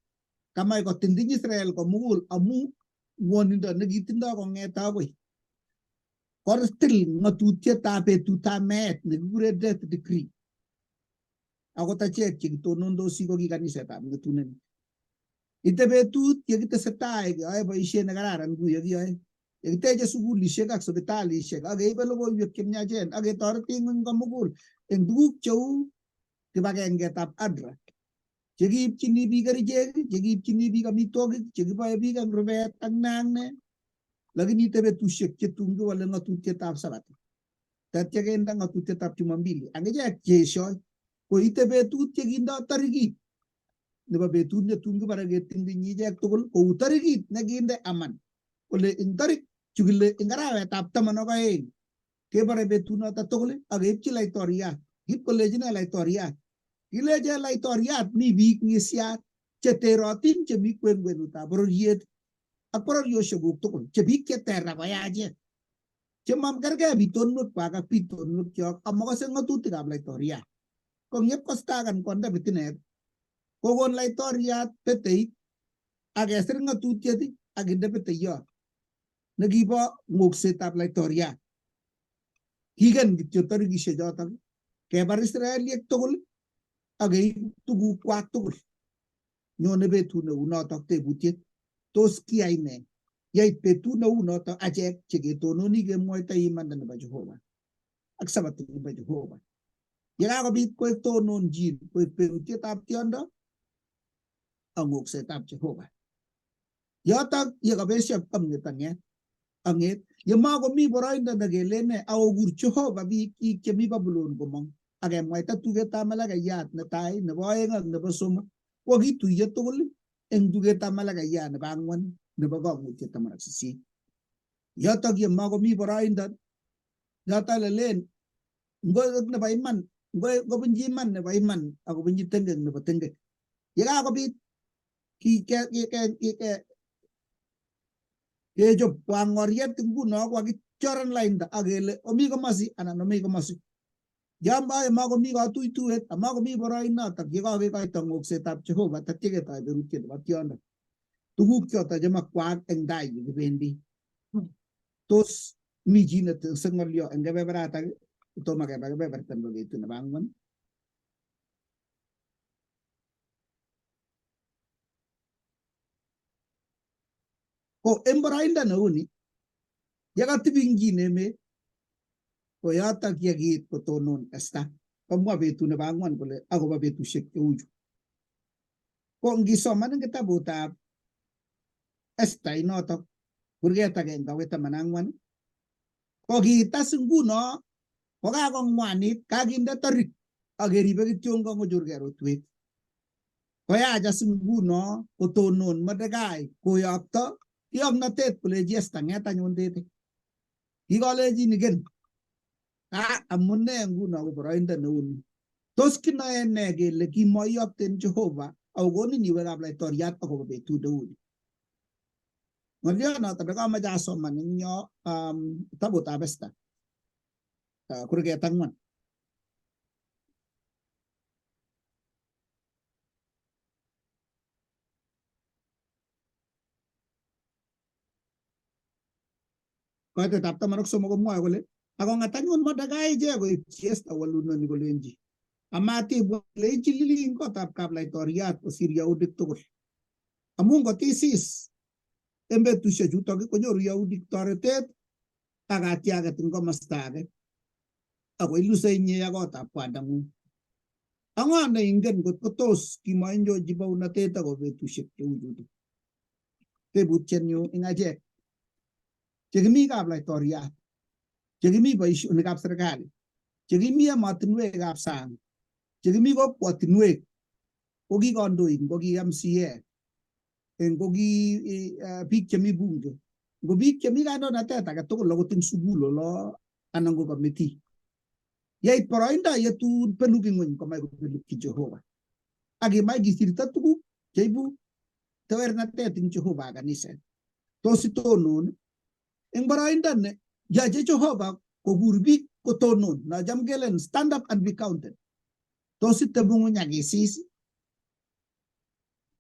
kamach kotindiny Israel komugul amu ng'wonindo nekitindoi kong'ete agoi. Kotil ng'atutietab betutab meet nekikure death decree. Akot achek chekitonondosi ko ki kanisetab ng'etunet. Ite betut yekitesetai keyoe boisiet nekararan kou yekiyoe. Yekiteche sukulishek ak sipitalishek ak keibe logoiwek chemiachen ak ketoreti ng'weny komugul eng tuguk cheu kibagengetab ADRA chekiipchini biik kerichek, chekiipchini biik amitwogik, chekiboe biik eng rubet ak ne ak ne. Lakini ite betusiek che tun kiwole ng'atutietab Sabato. Tatya kende ng'atutietab Jumambili. Ang ichek cheeshoi koite betut chekindo tarikit nebo betut netun kibore ketingtinyi ichek tugul kou tarikit nekinde Aman kole eng tarik chu kile eng arawetab 12 kebore betunoto tugul ak keipchi laitoriat. Kip kolechi ne laitoriat? Kileche laitoriat mi biik ng'isiat cheterotin chemi kwenkwenutab bororiet ak bororiosiekuk tugul che biik cheter ako yachen chemakergei bitonwekwak ak bitonwekyok amakose ng'atutikab laitoriat. Ko ng'ep kostakan konde pitinet kokon laitoriat peteit ak kesir ng'atutiet ak kinde peteyot nekibo ng'oksetab laitoriat. Kiken kityo tarikishek chotok kebar Israeliek tugul ak keib tugukwak tugul. Nyone betut neu notok tebutiet tos kiyai ne yait betut neu notok achek cheketononi kemwoitoi imanda nebo Jehova ak Sabato nebo Jehova. Yekakobit koek tononjin koek berutietab tiondo ak ng'oksetab Jehova. Yotok yekabesio kipkong'et ang'et yemakomi boroindo nekelene akokur Jehova biik chemi Babulon komong ak kemwaita tugetab malakaiyat netai nebo oeng ak nebo somok ko kituiyo tugul eng tugetab malakaiyat nebo ang'wan nebo kong'utiet 18. Yotok yemakomi boroindo yotok lelen ngoek nebo iman ngobunchi iman nebo iman akobunchi tengek nebo tengek. Yekakobit kechop kwang'oriet nguno kokakichoran lainda ak kele omi komosi anan omi komosi. Yon makomi katuituet amakomi boroinotok yekakekoito ng'oksetab Jehova tatya ketoi berutiet nebo tiondo. Tuguk choto chemakwak eng tai yu kibendi. Tos mi chi netese ng'olyo eng kebeberatak tomo keba kebeberta nebo betut nebo ang'wan? Ko eng boroindo neu ni yekatibing'chin emet ko yotok ye kiit kotonon Esther komwa betut nebo ang'wan kole akobo betusiek cheuchu. Ko ngisoman eng kitabutab Esther inotok kurget agenge akoi 14 ko kiitas nguno kokakong'wanit kakinde tarik ak keribe kityongon kochorgei rotwet. Koyach as nguno kotonon Mordekai koyokto kiyoknotet kolechi Esther ng'et anyun tete. Kikolechin igen. Amune nguno ko boroindo neu ni. Tos kinoe ne kele kimoiyokten Jehova akokonin iwe kaplaitoriat akobo betut neu ni. Ng'oliot noto nekomoche asoman eng yo kitabutab Esther kurget 4. Koitetab 13 komwoe kole akong'at anyun Mordekai ichek koipchi Esther walunoni kolenji amatibwat ile ichilili eng kotab kaplaitoriat kosir Yahudik tugul amu ngotisis eng betusiek chutok konyoru Yahudik toretet ak katyaket eng komosta age ako iluse inye ak kotab kwandang'ung. Ang'o neingen ngot ko tos kimoinyochi bounatet akobo betusiek cheu chutok. Tebutienyu eng achek chekimi kaplaitoriat, chekimi boisionikab serikali, chekimi emotinwekab sang, chekimi kokwotinwek, ko ki kandoik, ngo ki MCA, ngo ki biik chemi bunge, ngo biik chemi kandoinatet age tugul akot eng sukul olo anan ko committee. Yeit boroindo yetun beluk ing'weny komach kobelukyi Jehova. Ak imach kisirto tuguk cheibu tewernatet eng Jehova ak kaniset. Tos itonon eng boroindo ne yoche Jehova kokur biik kotonon nocham kelen stand up and be counted. Tos itebung'uny ak isis?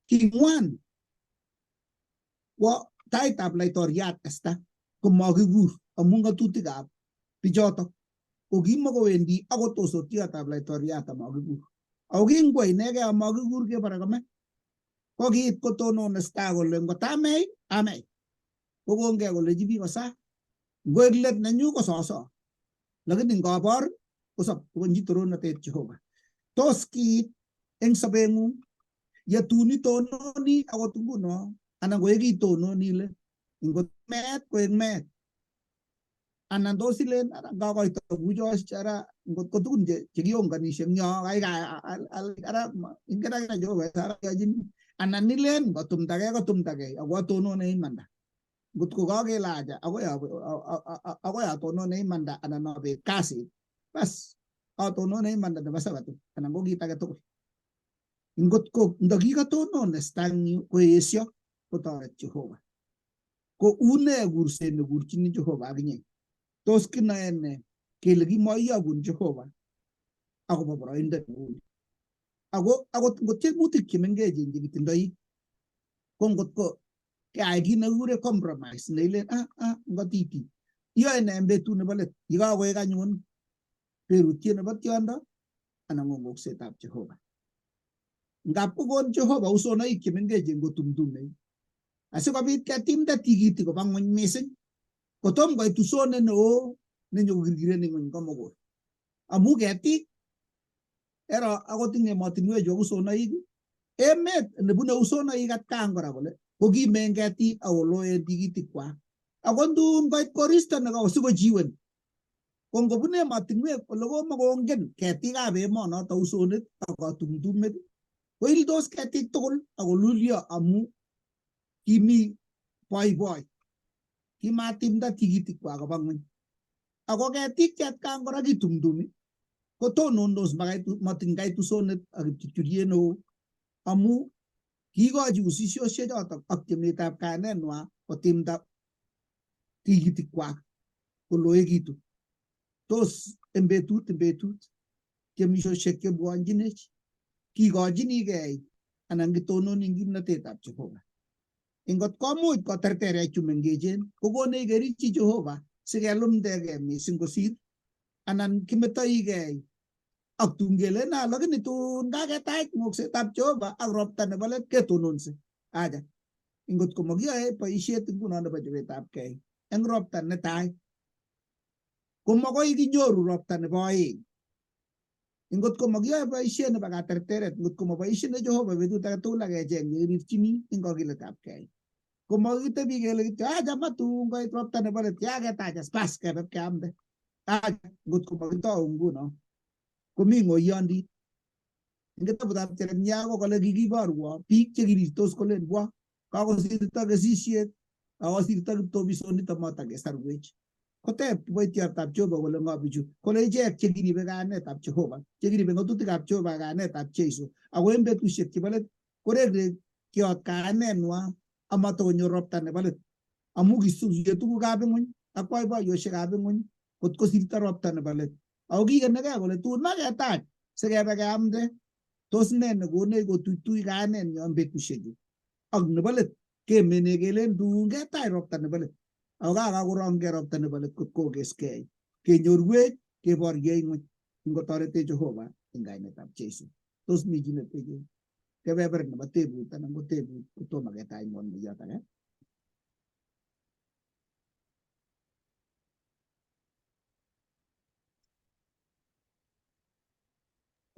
King'wan kwo taitab laitoriat Esther komakikur amu ng'atutikab bichotok ko kimakowendi akot osotiotab laitoriat amakikur. Ako kingwo inegei amakikur kebore kome. Ko kiit kotonon Esther kole ngot amei, amei. Kokongei kolechi biik kosa. Ngoek let nenyu kososo. Lakini ngobor kosop kobunchi toronotet Jehova. Tos kiit eng sobeng'ung yetun itononi akot nguno anan koyekitononi ile ngot meet koek meet anan tos ilen ara ngakoito kucho ara ngot ko tugun chekionganishe eng yo kaikai ara ingen akine Jehova ara yochin anan ilen ngotumdagei kotumdagei ako atonone imanda ngot ko kakelacha akoi atonone imanda anan abet kasit bas atonone imanda nebo sabato anan ko kit age tugul. Ngot ko ndakikatonon Esther eng yu koesio kotoret Jehova. Ko une kurset nekurchini Jehova akinye? Tos kinoe ne kele kimoiyokun Jehova akobo boroindo neuni? Ako akot ngot tiemutik chemengechen chekitindoi ko ngot ko keai kit nekikure compromise neilen ngotiti iyoe ne en betut nebo let yekakoek anyun berutiet nebo tiondo anan ko ngoksetab Jehova. Ngap kokon Jehova usonoik chemengechen kotumtumei asikobit ketimda tikitik koba ng'weny mising kotom koit usonet neo nenyokokirkiren ng'weny komugul. Amu ketik ero akot eng emotinwechu ak usonoik emet nebune usonoik atkan kora kole kokimen ketik ak koloen tikitikwak. Ako ndun koit koristo nekawo sikochiwen ko ngobun emotinwek ole komokongen ketikab emonoto usonet ak katumtumet koildos ketik tugul ak kolulyo amu kimi boiboi kimatimda tikitikwak koba ng'weny. Ako ketik che atkan kora kitumtumi kotonondos matin kait usonet ak kipchurchuriet neo amu kiikochi usisiosiek chotok ak tiemetab kayanetnwa kotimda tikitikwak koloekitu. Tos en betut en betut tiemisiosiek chebwonchinech kikochinigei anan kitononi eng kimnatetab Jehova. Ingot komuch koterterech chu mengechen kokonech kerikchi Jehova sikelumdegei mising kosir anan kimetoigei ak tun kelen lakini tun kaketach ng'oksetab Jehova ak ropta nebo let ketononse. Acha ingot komakiyoe boisiet nguno nebo chobetabgei eng ropta netai komakoi kinyoru ropta nebo aeng. Ingot komakiyoe boisiet nebo katerteret, ngot komaboisie Jehova betut age tugul ak kecheng yekirirchini eng kakiletabgei komakitebi kele kityo acha matun koit ropta nebo let yaketach as bas kebe keamde. Acha ngot komakitou nguno komi ng'oyondit. Eng kitabutab Jeremia ko kale kikiborwo biik chekirirtos kolen bwa kakosirto kesisiet kakosirto kiptobisonik amatakesarwech. Koteb kiboityotab Jehova kole ng'o bichu? Kole ichek chekiribe kayanetab Jehova, chekiribe ng'atutikab Jehova kayanetab Jeiso. Ako en betusiek chebo let korerekyot kayanenwa amatakonyor ropta nebo let. Amu kisusie tugukab ing'uny ak boiboiyosiekab ing'uny kot kosirto ropta nebo let. Ako kikenegei kole tun maketach sikebe keamde. Tos ne nekonech kotuitui kayanenyo en betusiechu? Ak nebo let kemene kelen tun ketach ropta nebo let. Ako kakakorongkei ropta nebo let kot kokeskei. Kenyorwech keborye ing'uny ingotoretech Jehova eng kainetab Jesu. Tos mi chi netebe kebeber nebo tebut anan ko tebut kotomo ketach ng'wonyot age?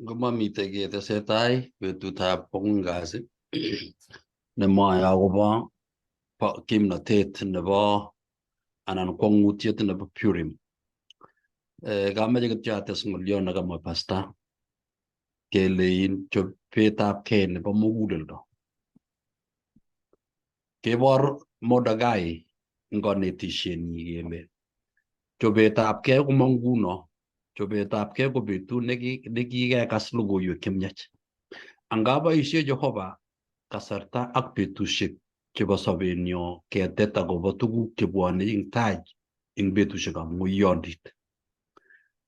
Ngomamitei ketesetai betutab kwangwan kasi nemwoe akobo kimnotet nebo anan kwong'utiet nebo Purim. Kameche kityo ates ng'olyo nekamwa pasta kele in chobetabkei nebo muguleldo. Kebor Mordekai eng konetishenyi kele chobetabkei komo nguno, chobetabkei ko betut nekikekas logoiwek chemiach. Angaboisie Jehova kasarta ak betusiek chebo sobenyo ketet akobo tuguk chebwone eng tai eng betusiekab ng'oiyondit.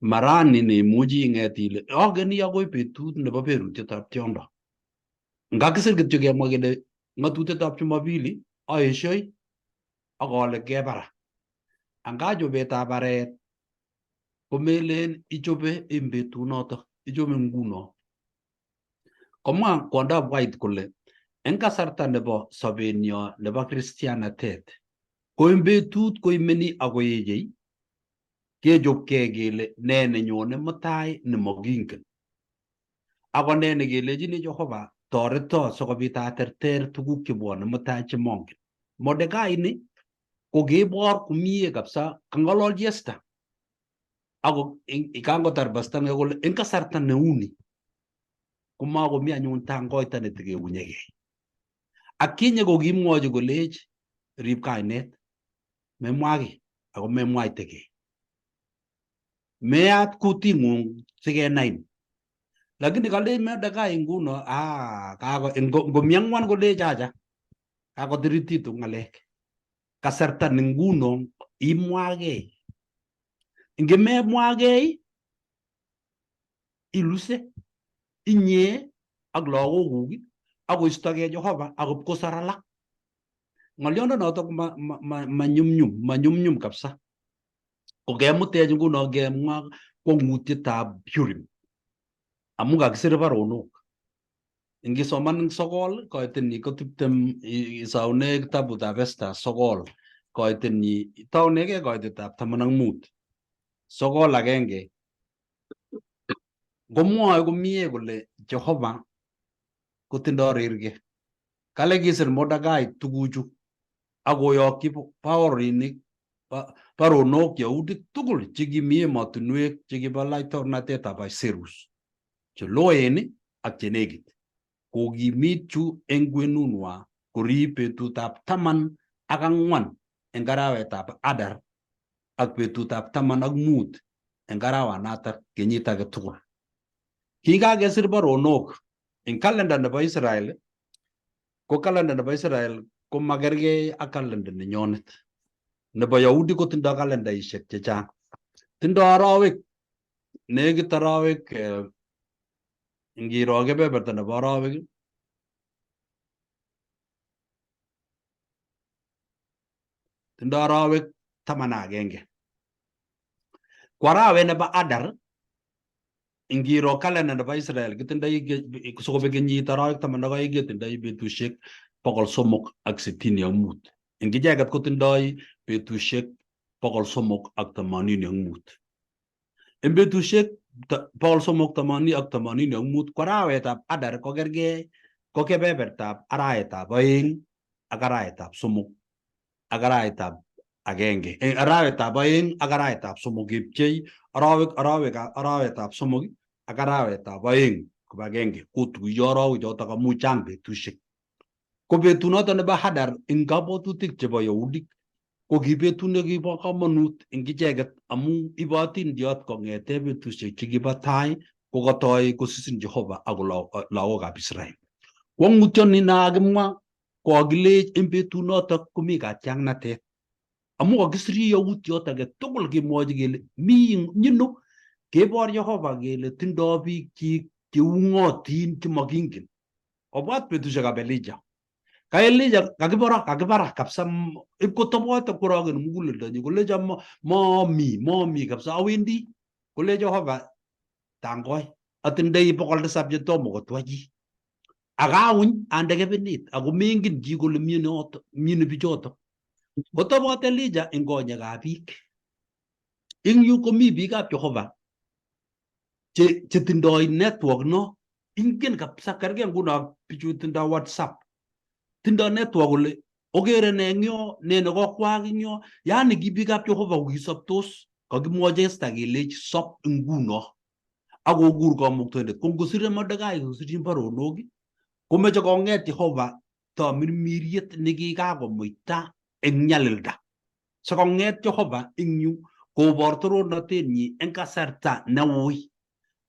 Marani neimuchi ing'et ile akeni akoi betut nebo berutietab tiondo. Ngakisir kityo kemwa kele ng'atutietab Jumapili aesioi ak ale kebara. Anga chobetab baret komelen ichobe eng betunotok, ichobe nguno. Komwa kwondab White kole eng kasarta nebo sobenyo nebo kristianatet ko eng betut koimeni akoechei kechopkei kele ne nenyone mutai nemokingen. Ako ne nekelechini Jehova toreto sikobit aterter tuguk chebwone mutai chemongen. Mordekai ni kokebor komie kabisa kang'ololchi Esther ako kangotar pastang'e kole eng kasarta neuni komakomi anyun tangoita netikeunyekei. Akinye kokimwochi kolech rib kainet memwa kiy ako memwaitekei. Meyat kuting'ung sikenain. Lakini kalech Mordekai nguno ah, kako ngomi ang'wan kolech acha kakotirititu ng'alek. Kasarta ni nguno imwakei. Ngimemwakei iluse inye ak lagokuk ak koistogei Jehova ak kosor alak. Ng'olyondo notok manyumnyum, manyumnyum kabisa. Kokemutech nguno kemwa kwong'utietab Purim amu kakisir baronok. Ngisoman eng sokol koitenyi ko 20 isoune kitabutab Esther 9 koitenyi itaunekei koitetab 15 9:1 komwoe komie kole Jehova kotindoi rirge. Kale kisir Mordekai tuguchu ak koyokyi baorinik baronok Yahudik tugul chekimi emotinwek chekibo laitornatetab Ahasuerus cheloen ak chenekit kokimit chu eng kwenunwa korib betutab 14 eng arawetab Adar ak betutab 15 eng arawanatak kenyit age tugul. Kikakesir baronok eng kalenda nebo Israel ko kalenda nebo Israel ko makergei ak kalenda nenyonet. Nebo Yahudi kotindoi kalendaishek chechang. Tindoi arawek nekit arawek ngiro kebeberta nebo arawek tindoi arawek 11. Ko arawet nebo Adar ingiro kalenda nebo Israel kitindoi sikobek kenyit arawek 12 ketindoi betusiek 365. Eng icheket kotindoi betusiek 385. Eng betusiek 385 ko arawetab Adar kokergei ko kebebertab arawetab 2 ak arawetab 3 ak arawetab 1. Eng arawetab 2 ak arawetab 3 kepchei arawek arawetab 3 ak arawetab 2 kibagenge kotuiyo arowek chotok amu chang betusiek. Ko betunoto nebo Hadar eng kabwatutik chebo Yahudik ko ki betut nekibo komonut eng icheket amu ibo atindiot kong'ete betusiek chekibo tai kokatoi kosisin Jehova ako lagokab Israel. Kwong'utyoni nakakimwa kokakilech eng betunotok komi katyangnatet amu kakisiri yautiot age tugul kemwochi kele mi nyino kebor Jehova kele tindoi biik chik cheung'otin chemakingen. Obwat betusiekab Elijah. Ka Elijah kakibara kakibara kabisa ipkotobote korogen muguleldonyi kolecho momi momi kabisa awendi kole Jehova tangoi atindoi 700 chetomo kotwa chi akauny ande kebenit ako mengen chi kole mioni mioni bichoto kotobot Elijah eng konyekab biik. Eng yu komi biikab Jehova chetindoi network no ingen kabisa kergei nguno bichu tindoi WhatsApp tindoi network kole okere ne eng yo ne nekokwaak eng yo yaani ki biikab Jehova kokisoptos kakimwochi Esther kelechi sop nguno akokur kamuktaindet ko ngosire Mordekai kosirchin baronok komeche kong'et Jehova tamirmiriet nekikakomuita eng nyalilda sikong'et Jehova eng yu kobor torornatenyi eng kasarta neui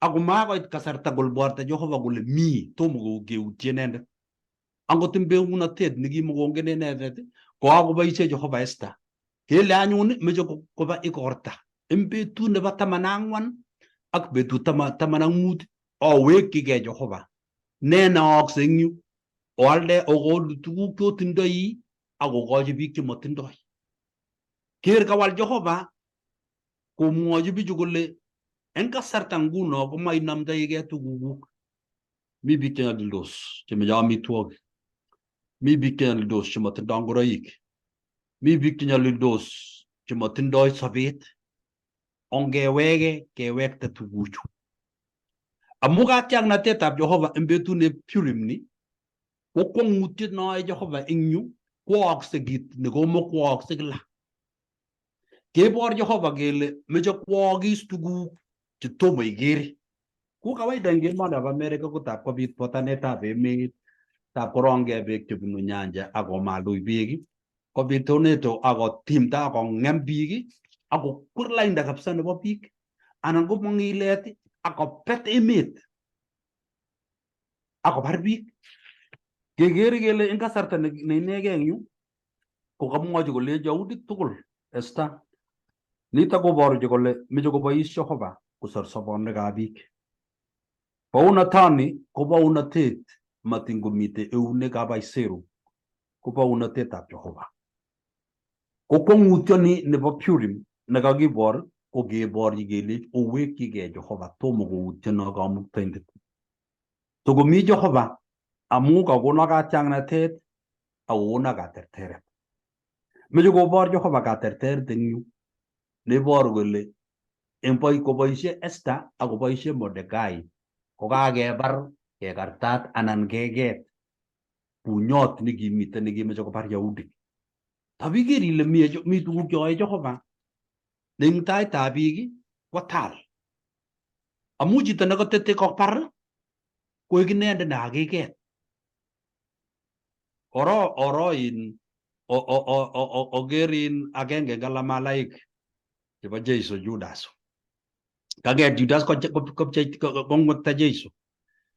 ako makoit kasarta kolborta Jehova kole mi tomo keutye inendet angot eng beunotet nekimukongen inendet kokakoboisie Jehova Esther kele anyun meche koba igorta eng betut nebo 14 ak betut 15 owekyigei Jehova ne neookse eng yu oalde okolu tuguk chotindoi ak okochi biik chemotindoi. Ker kawal Jehova komwochi bichu kole eng kasarta nguno komainamdoigei tugukuk. Mi biik chenyalildos chemeche amitwogik. Mi biik chenyalildos chemotindoi ngoroik. Mi biik chenyalildos chemotindoi sobet. Ongeweke kewekte tuguchu. Amu katyaknatetab Jehova eng betut ne Purim ni ko kwong'utiet noe Jehova eng yu kwookse kit nekomokwookse kila. Kebor Jehova kele meche kwookis tuguk chetomo ikere. Ku kawaida eng emoniab Amerika ko tab kobit botanetab emet, tab korongkei beek chebunu nyanja ak komalui beek, kobit tornado ak kotimda ak kong'em biik ak kokwer lainda kabisa nebo biik anan komong ilet ak kobet emet ak kobar biik. Kekere kele eng kasarta ne inegei eng yu ko kamwochi kolech Yahudik tugul Esther. Nitok koboru kole meche kobois Jehova kosor sobonwekab biik. Bounatani ko bounatet matin komite eunekab aiseru ko bounatetab Jehova. Ko kwong'utyoni nebo Purim nekakibor ko keborchi kelech owekyigei Jehova tomo koutyono kamuktaindet. Tokomi Jehova amu kakono katyaknatet ak kokono katerteret. Meche kobor Jehova katerteret eng yu neiboru kole eng koboisie Esther ak koboisie Mordekai kokakebar kekartat anan keket bunyot nekimiten nekimeche kobar Yahudik. Tabiker ile mi tuguk cheyoe Jehova ne eng taitab biik kotal. Amu chito nekatete kobar koek inendet nekakiket. Oro oro in oker in agenge eng kalamalaik chebo Jesu Judas. Kaket Judas kongwekta Jesu.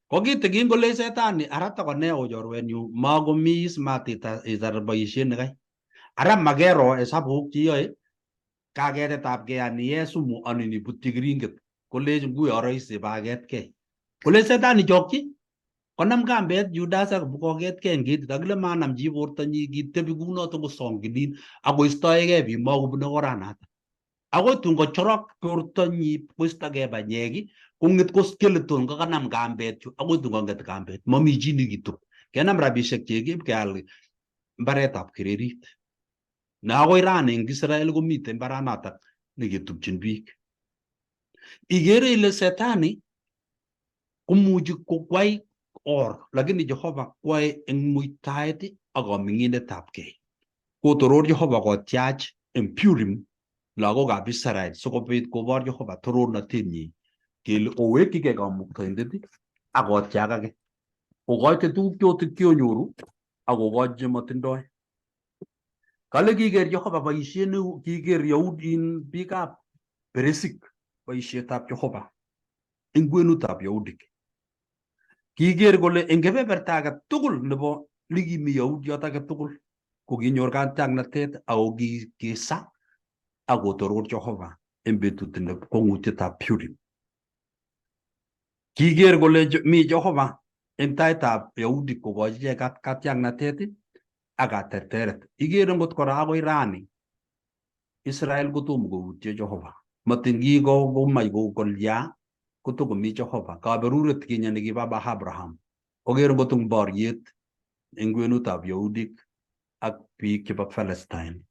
Ko kitikin kole setani ara takone o chorwenyu makomi smart itar boisiet nekai. Ara makero hesabuk cheyoe kaketetab ani ye sumu anin ibutyi keringet kolech nguyo rahisi baketkei. Kole setani chokchi konam kambet Judas ak koketkei eng ketit akile manam chi bortonyi kitebi kunoto kosonginin akoistoegei biik makobune oranato. Akoi tun kochorok bortonyi koistogei banyek kong'et ko skeleton kokanam kambet chu akoi tun kong'et kambet mami chi nekitup kenam rabisiek chik ipkeal mbaretab kererit. Ne akoi rani eng Israel komiten mbaranatak neketupchin biik. Ikere ile setani komuchi kokwai or lakini Jehova kwae eng muitaet ak kaming'inetab kei. Kotoror Jehova kotyach eng Purim lagokab Israel sikobit kobor Jehova torornatenyi kele owekyigei kamuktaindet ak kotiakake. Okoite tuguk chotok kionyoru ak kokochi chemotindoi. Kale kiker Jehova boisiet neu kiker Yahudin biikab Peresik boisietab Jehova eng kwenutab Yahudik. Kiker kole eng kebeberta age tugul nebo nekimi Yahudiot age tugul ko kinyor katiaknatet ako kisa ak kotoror Jehova eng betut nebo kwong'utietab Purim. Kiker kole mi Jehova eng taitab Yahudik kokochi ichek katiaknatet ak katerteret. Ikere ngot kora akoi rani Israel kotomo koutye Jehova. Matin kikomach kolya kotokomi Jehova. Kaberuret kinye nekibo Abraham. Okere ngot eng boriet eng kwenutab Yahudik ak biik chebo Palestine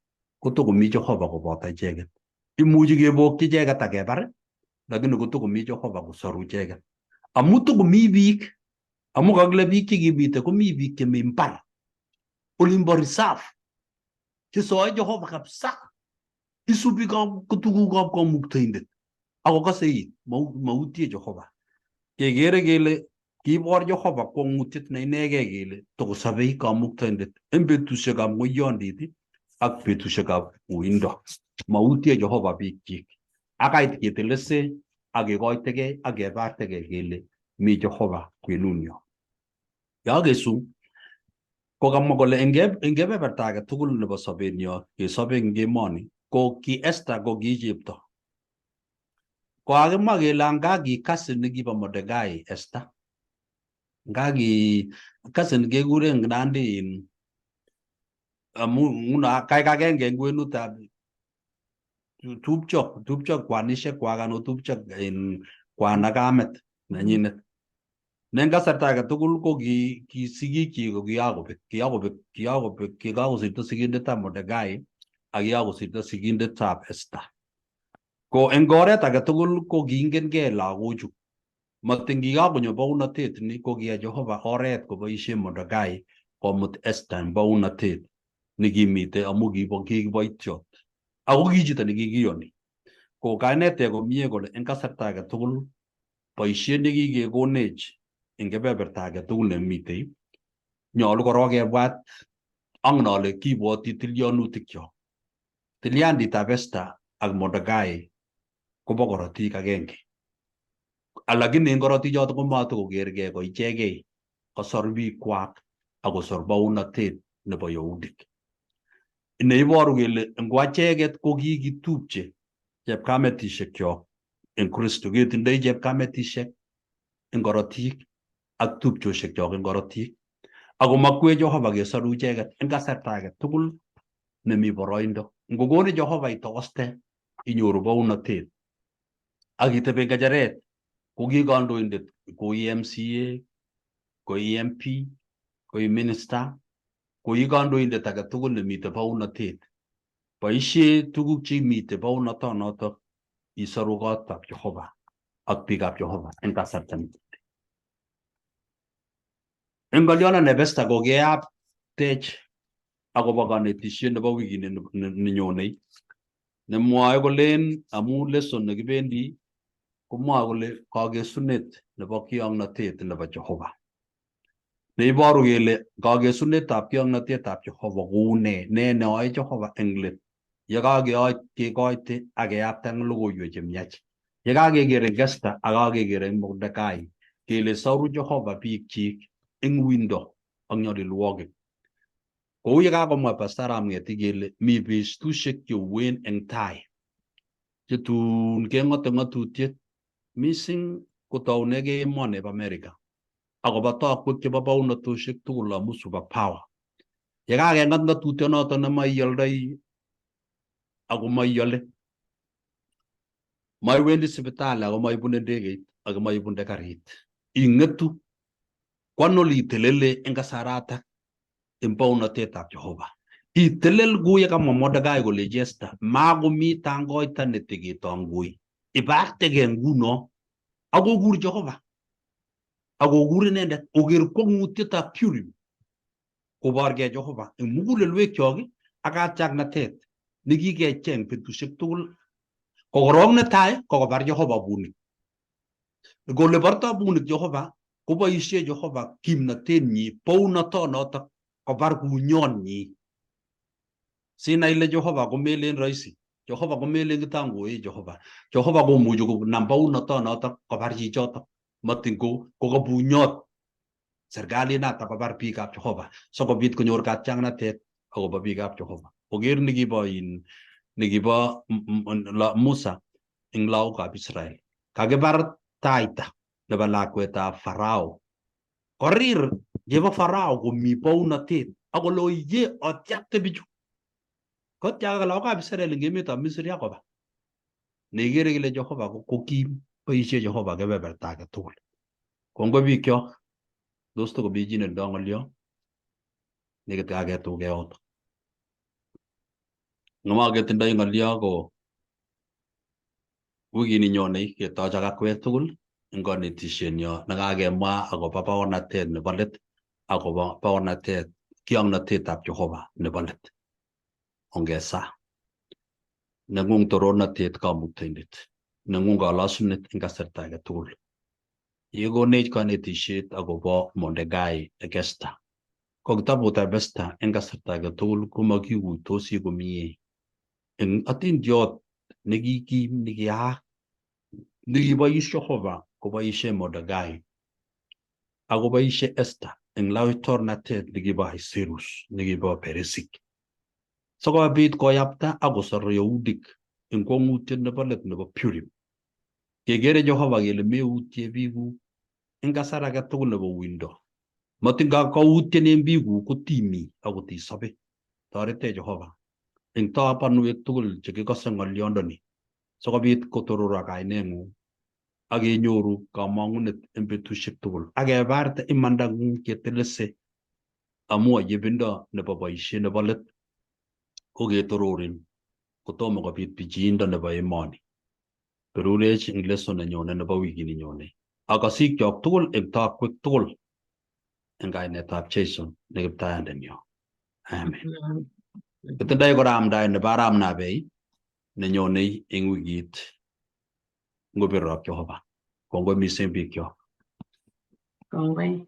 kotokomi Jehova koboto icheket. Imuchi kebokyi icheket ak kebar lakini kotokomi Jehova kosoru icheket. Amu tokomi biik, amu kakile biik chekimite komi biik chemi mbar olimbo reserve chesoe Jehova kabisa isubi tugukab kamuktaindet ako kose it mautie Jehova. Kekere kele kibor Jehova kwong'utiet ne inegei kele tokosobei kamuktaindet eng betusiekab ng'oiyondit ak betusiekab uindo. Mautie Jehova biikchik. Akait ketelese ak kekoitegei ak kebartegei kele mi Jehova kwenunyo. Yokesu ko kamwa kole eng kebeberta age tugul nebo sobenyo kesobe eng emoni ko ki Esther ko ki chepto. Ko kakimwa kele anga ki cousin nekibo Mordekai Esther. Nga ki cousin kekuren Nandi in amu nguno kaik agenge eng kwenutab tupcho tupcho kwanishek kwak anan tupcho in kwan ak kamet nenyinet. Ne eng kasarta age tugul ko ki ki sigikyik ko kikakobek kikakobek kikakobek kikakosirto sigindetab Mordekai ak kikakosirto sigindetab Esther. Ko eng oret age tugul ko kiingenkei lagochu. Matin kikakonyo bounotet ni ko kiyai Jehova oret koboisie Mordekai komut Esther eng bounotet nekimite amu kibo kikiboitiot. Ako ki chito nekikiyoni. Ko kainetech komie kole eng kasarta age tugul boisiet nekikekonech eng kebeberta age tugul nemitei nyolu korok kebwat angen ale kibwoti tilyanutikchok. Tilyanditab Esther ak Mordekai kobo korotik agenge. Alakini eng korotik choto komatokokergei ko ichegei kosor biikwak ak kosor bounotet nebo Yahudik. Neiboru kele ngo acheket ko kikitupche chepkametishekyok eng Kristo ketindoi chepkametishek eng korotik ak tupchoshekyok eng korotik. Ako makwech Jehova kesoru icheket eng kasarta age tugul nemi boroindo. Ngokonin Jehova itokoste inyoru bounotet ak itebe eng ngecheret ko ki kandoindet ko i MCA, ko i MP, ko i minister, ko i kandoindet age tugul nemite bounotet. Boisie tuguk chemite bounotonotok isoru kotab Jehova ak biikab Jehova eng kasarta nemite. Eng ng'olyondo nebo Esther ko keyaptech akobo konetisiet nebo wikini nenyonei nemwoe kolen amu lesson nekibendi komwoe kole kakesunet nebo kiong'notet nebo Jehova. Neiboru kele kakesunetab kiong'notetab Jehova kou nee, nee neoe Jehova eng let yekakekoite ak keyapta eng logoiwek chemiach. Yekakeker eng Esther ak kakeker eng Mordekai kele soru Jehova biikchik eng uindo ak nyolilwogik. Kou ye kakomwa Pastor Arap kele mi betusiek cheuen eng tai chetun keng'ote ng'atutiet mising kotounegei emoni bo America akobo tokwek chebo bounotosiek tugul amu super power. Yekakeng'at ng'atutionoto nemaiyoldoi ako maiole, maiwendi sipitali ako maibune ndegeit ako maibunde karit. Ing'etu kwano ole itelele eng kasaratak eng bounotetab Jehova. Itelel kou ye kamwa Mordekai kolechi Esther, makomi tangoita neteketongui. Ibartegei nguno akokur Jehova akokur inendet oker kwong'utietab Purim koborgei Jehova eng mugulelwekyok ak katiaknatet nekikecheng betusiek tugul. Ko korok netai ko kobar Jehova bunik. Kole borto bunik Jehova Koboisie Jehova kimnatenyi bounotonotok kobar bunyonyi. Sinai ile Jehova komelen rahisi. Jehova komelen kitangoe Jehova. Jehova komuchi konam bounotonotok kobar chichotok. Matin ko kokabunyot serikalit notok kobar biikab Jehova sikobit konyor katiaknatet akobo biikab Jehova. Oker nekibo in nekibo Musa eng lagokab Israel. Kakibar taita nebo lakwetab Farao. Korir chebo Farao komi bounotet akole oye otyakte bichu. Kotiak lagokab Israel eng emetab Misri akoba. Neikere kele Jehova ko kim, boisie Jehova kebeberta age tugul. Kongoi bikyok, tos tokomi chi netindoi ng'olyo? Nekit kaketuge yoto. Ngomaketindoi ng'olyo ko wikini nyonei ketoch ak akwek tugul eng konetishenyo nekakemwa akobo baornatet nebo let akobo baornatet kiongnotetab Jehova nebo let. Ongesa. Nengung torornatet kamuktaindet. Nengung kalosunet eng kasarta age tugul. Yekonech kanetishet akobo Mordekai ak Esther. Ko kitabutab Esther eng kasarta age tugul komakikuitosi komie eng atindiot nekikim nekiyaak nekibois Jehova koboisie Mordekai akoboisie Esther eng laitornatet nekibo Ahasuerus nekibo Peresik sikobit koyapta akosor Yahudik eng kwong'utiet nebo let nebo Purim. Kekere Jehova kele meutie biikuk eng kasar age tugul nebo uindo. Matin kautien en biikuk kotimi akot isobe. Toretech Jehova eng tabanwek tugul chekikose ng'olyondoni sikobit kotororok kaineng'ung ak kenyoru kamong'unet eng betusiek tugul ak kebarte imandang'ung chetelese amu ayebindo nebo boisiet nebo let ko ketororin kotomo kobit pichiindo nebo emoni. Berurech eng lesson nenyone nebo wikini nyone. Ak kasikyok tugul eng takwek tugul eng kainetab Jason ne kiptayandenyo. Amen. Kitindoi kora amdaet nebo arap Nabei nenyonei eng wikit ngobirok Jehova. Kongoi mising bikyok. Kongoi.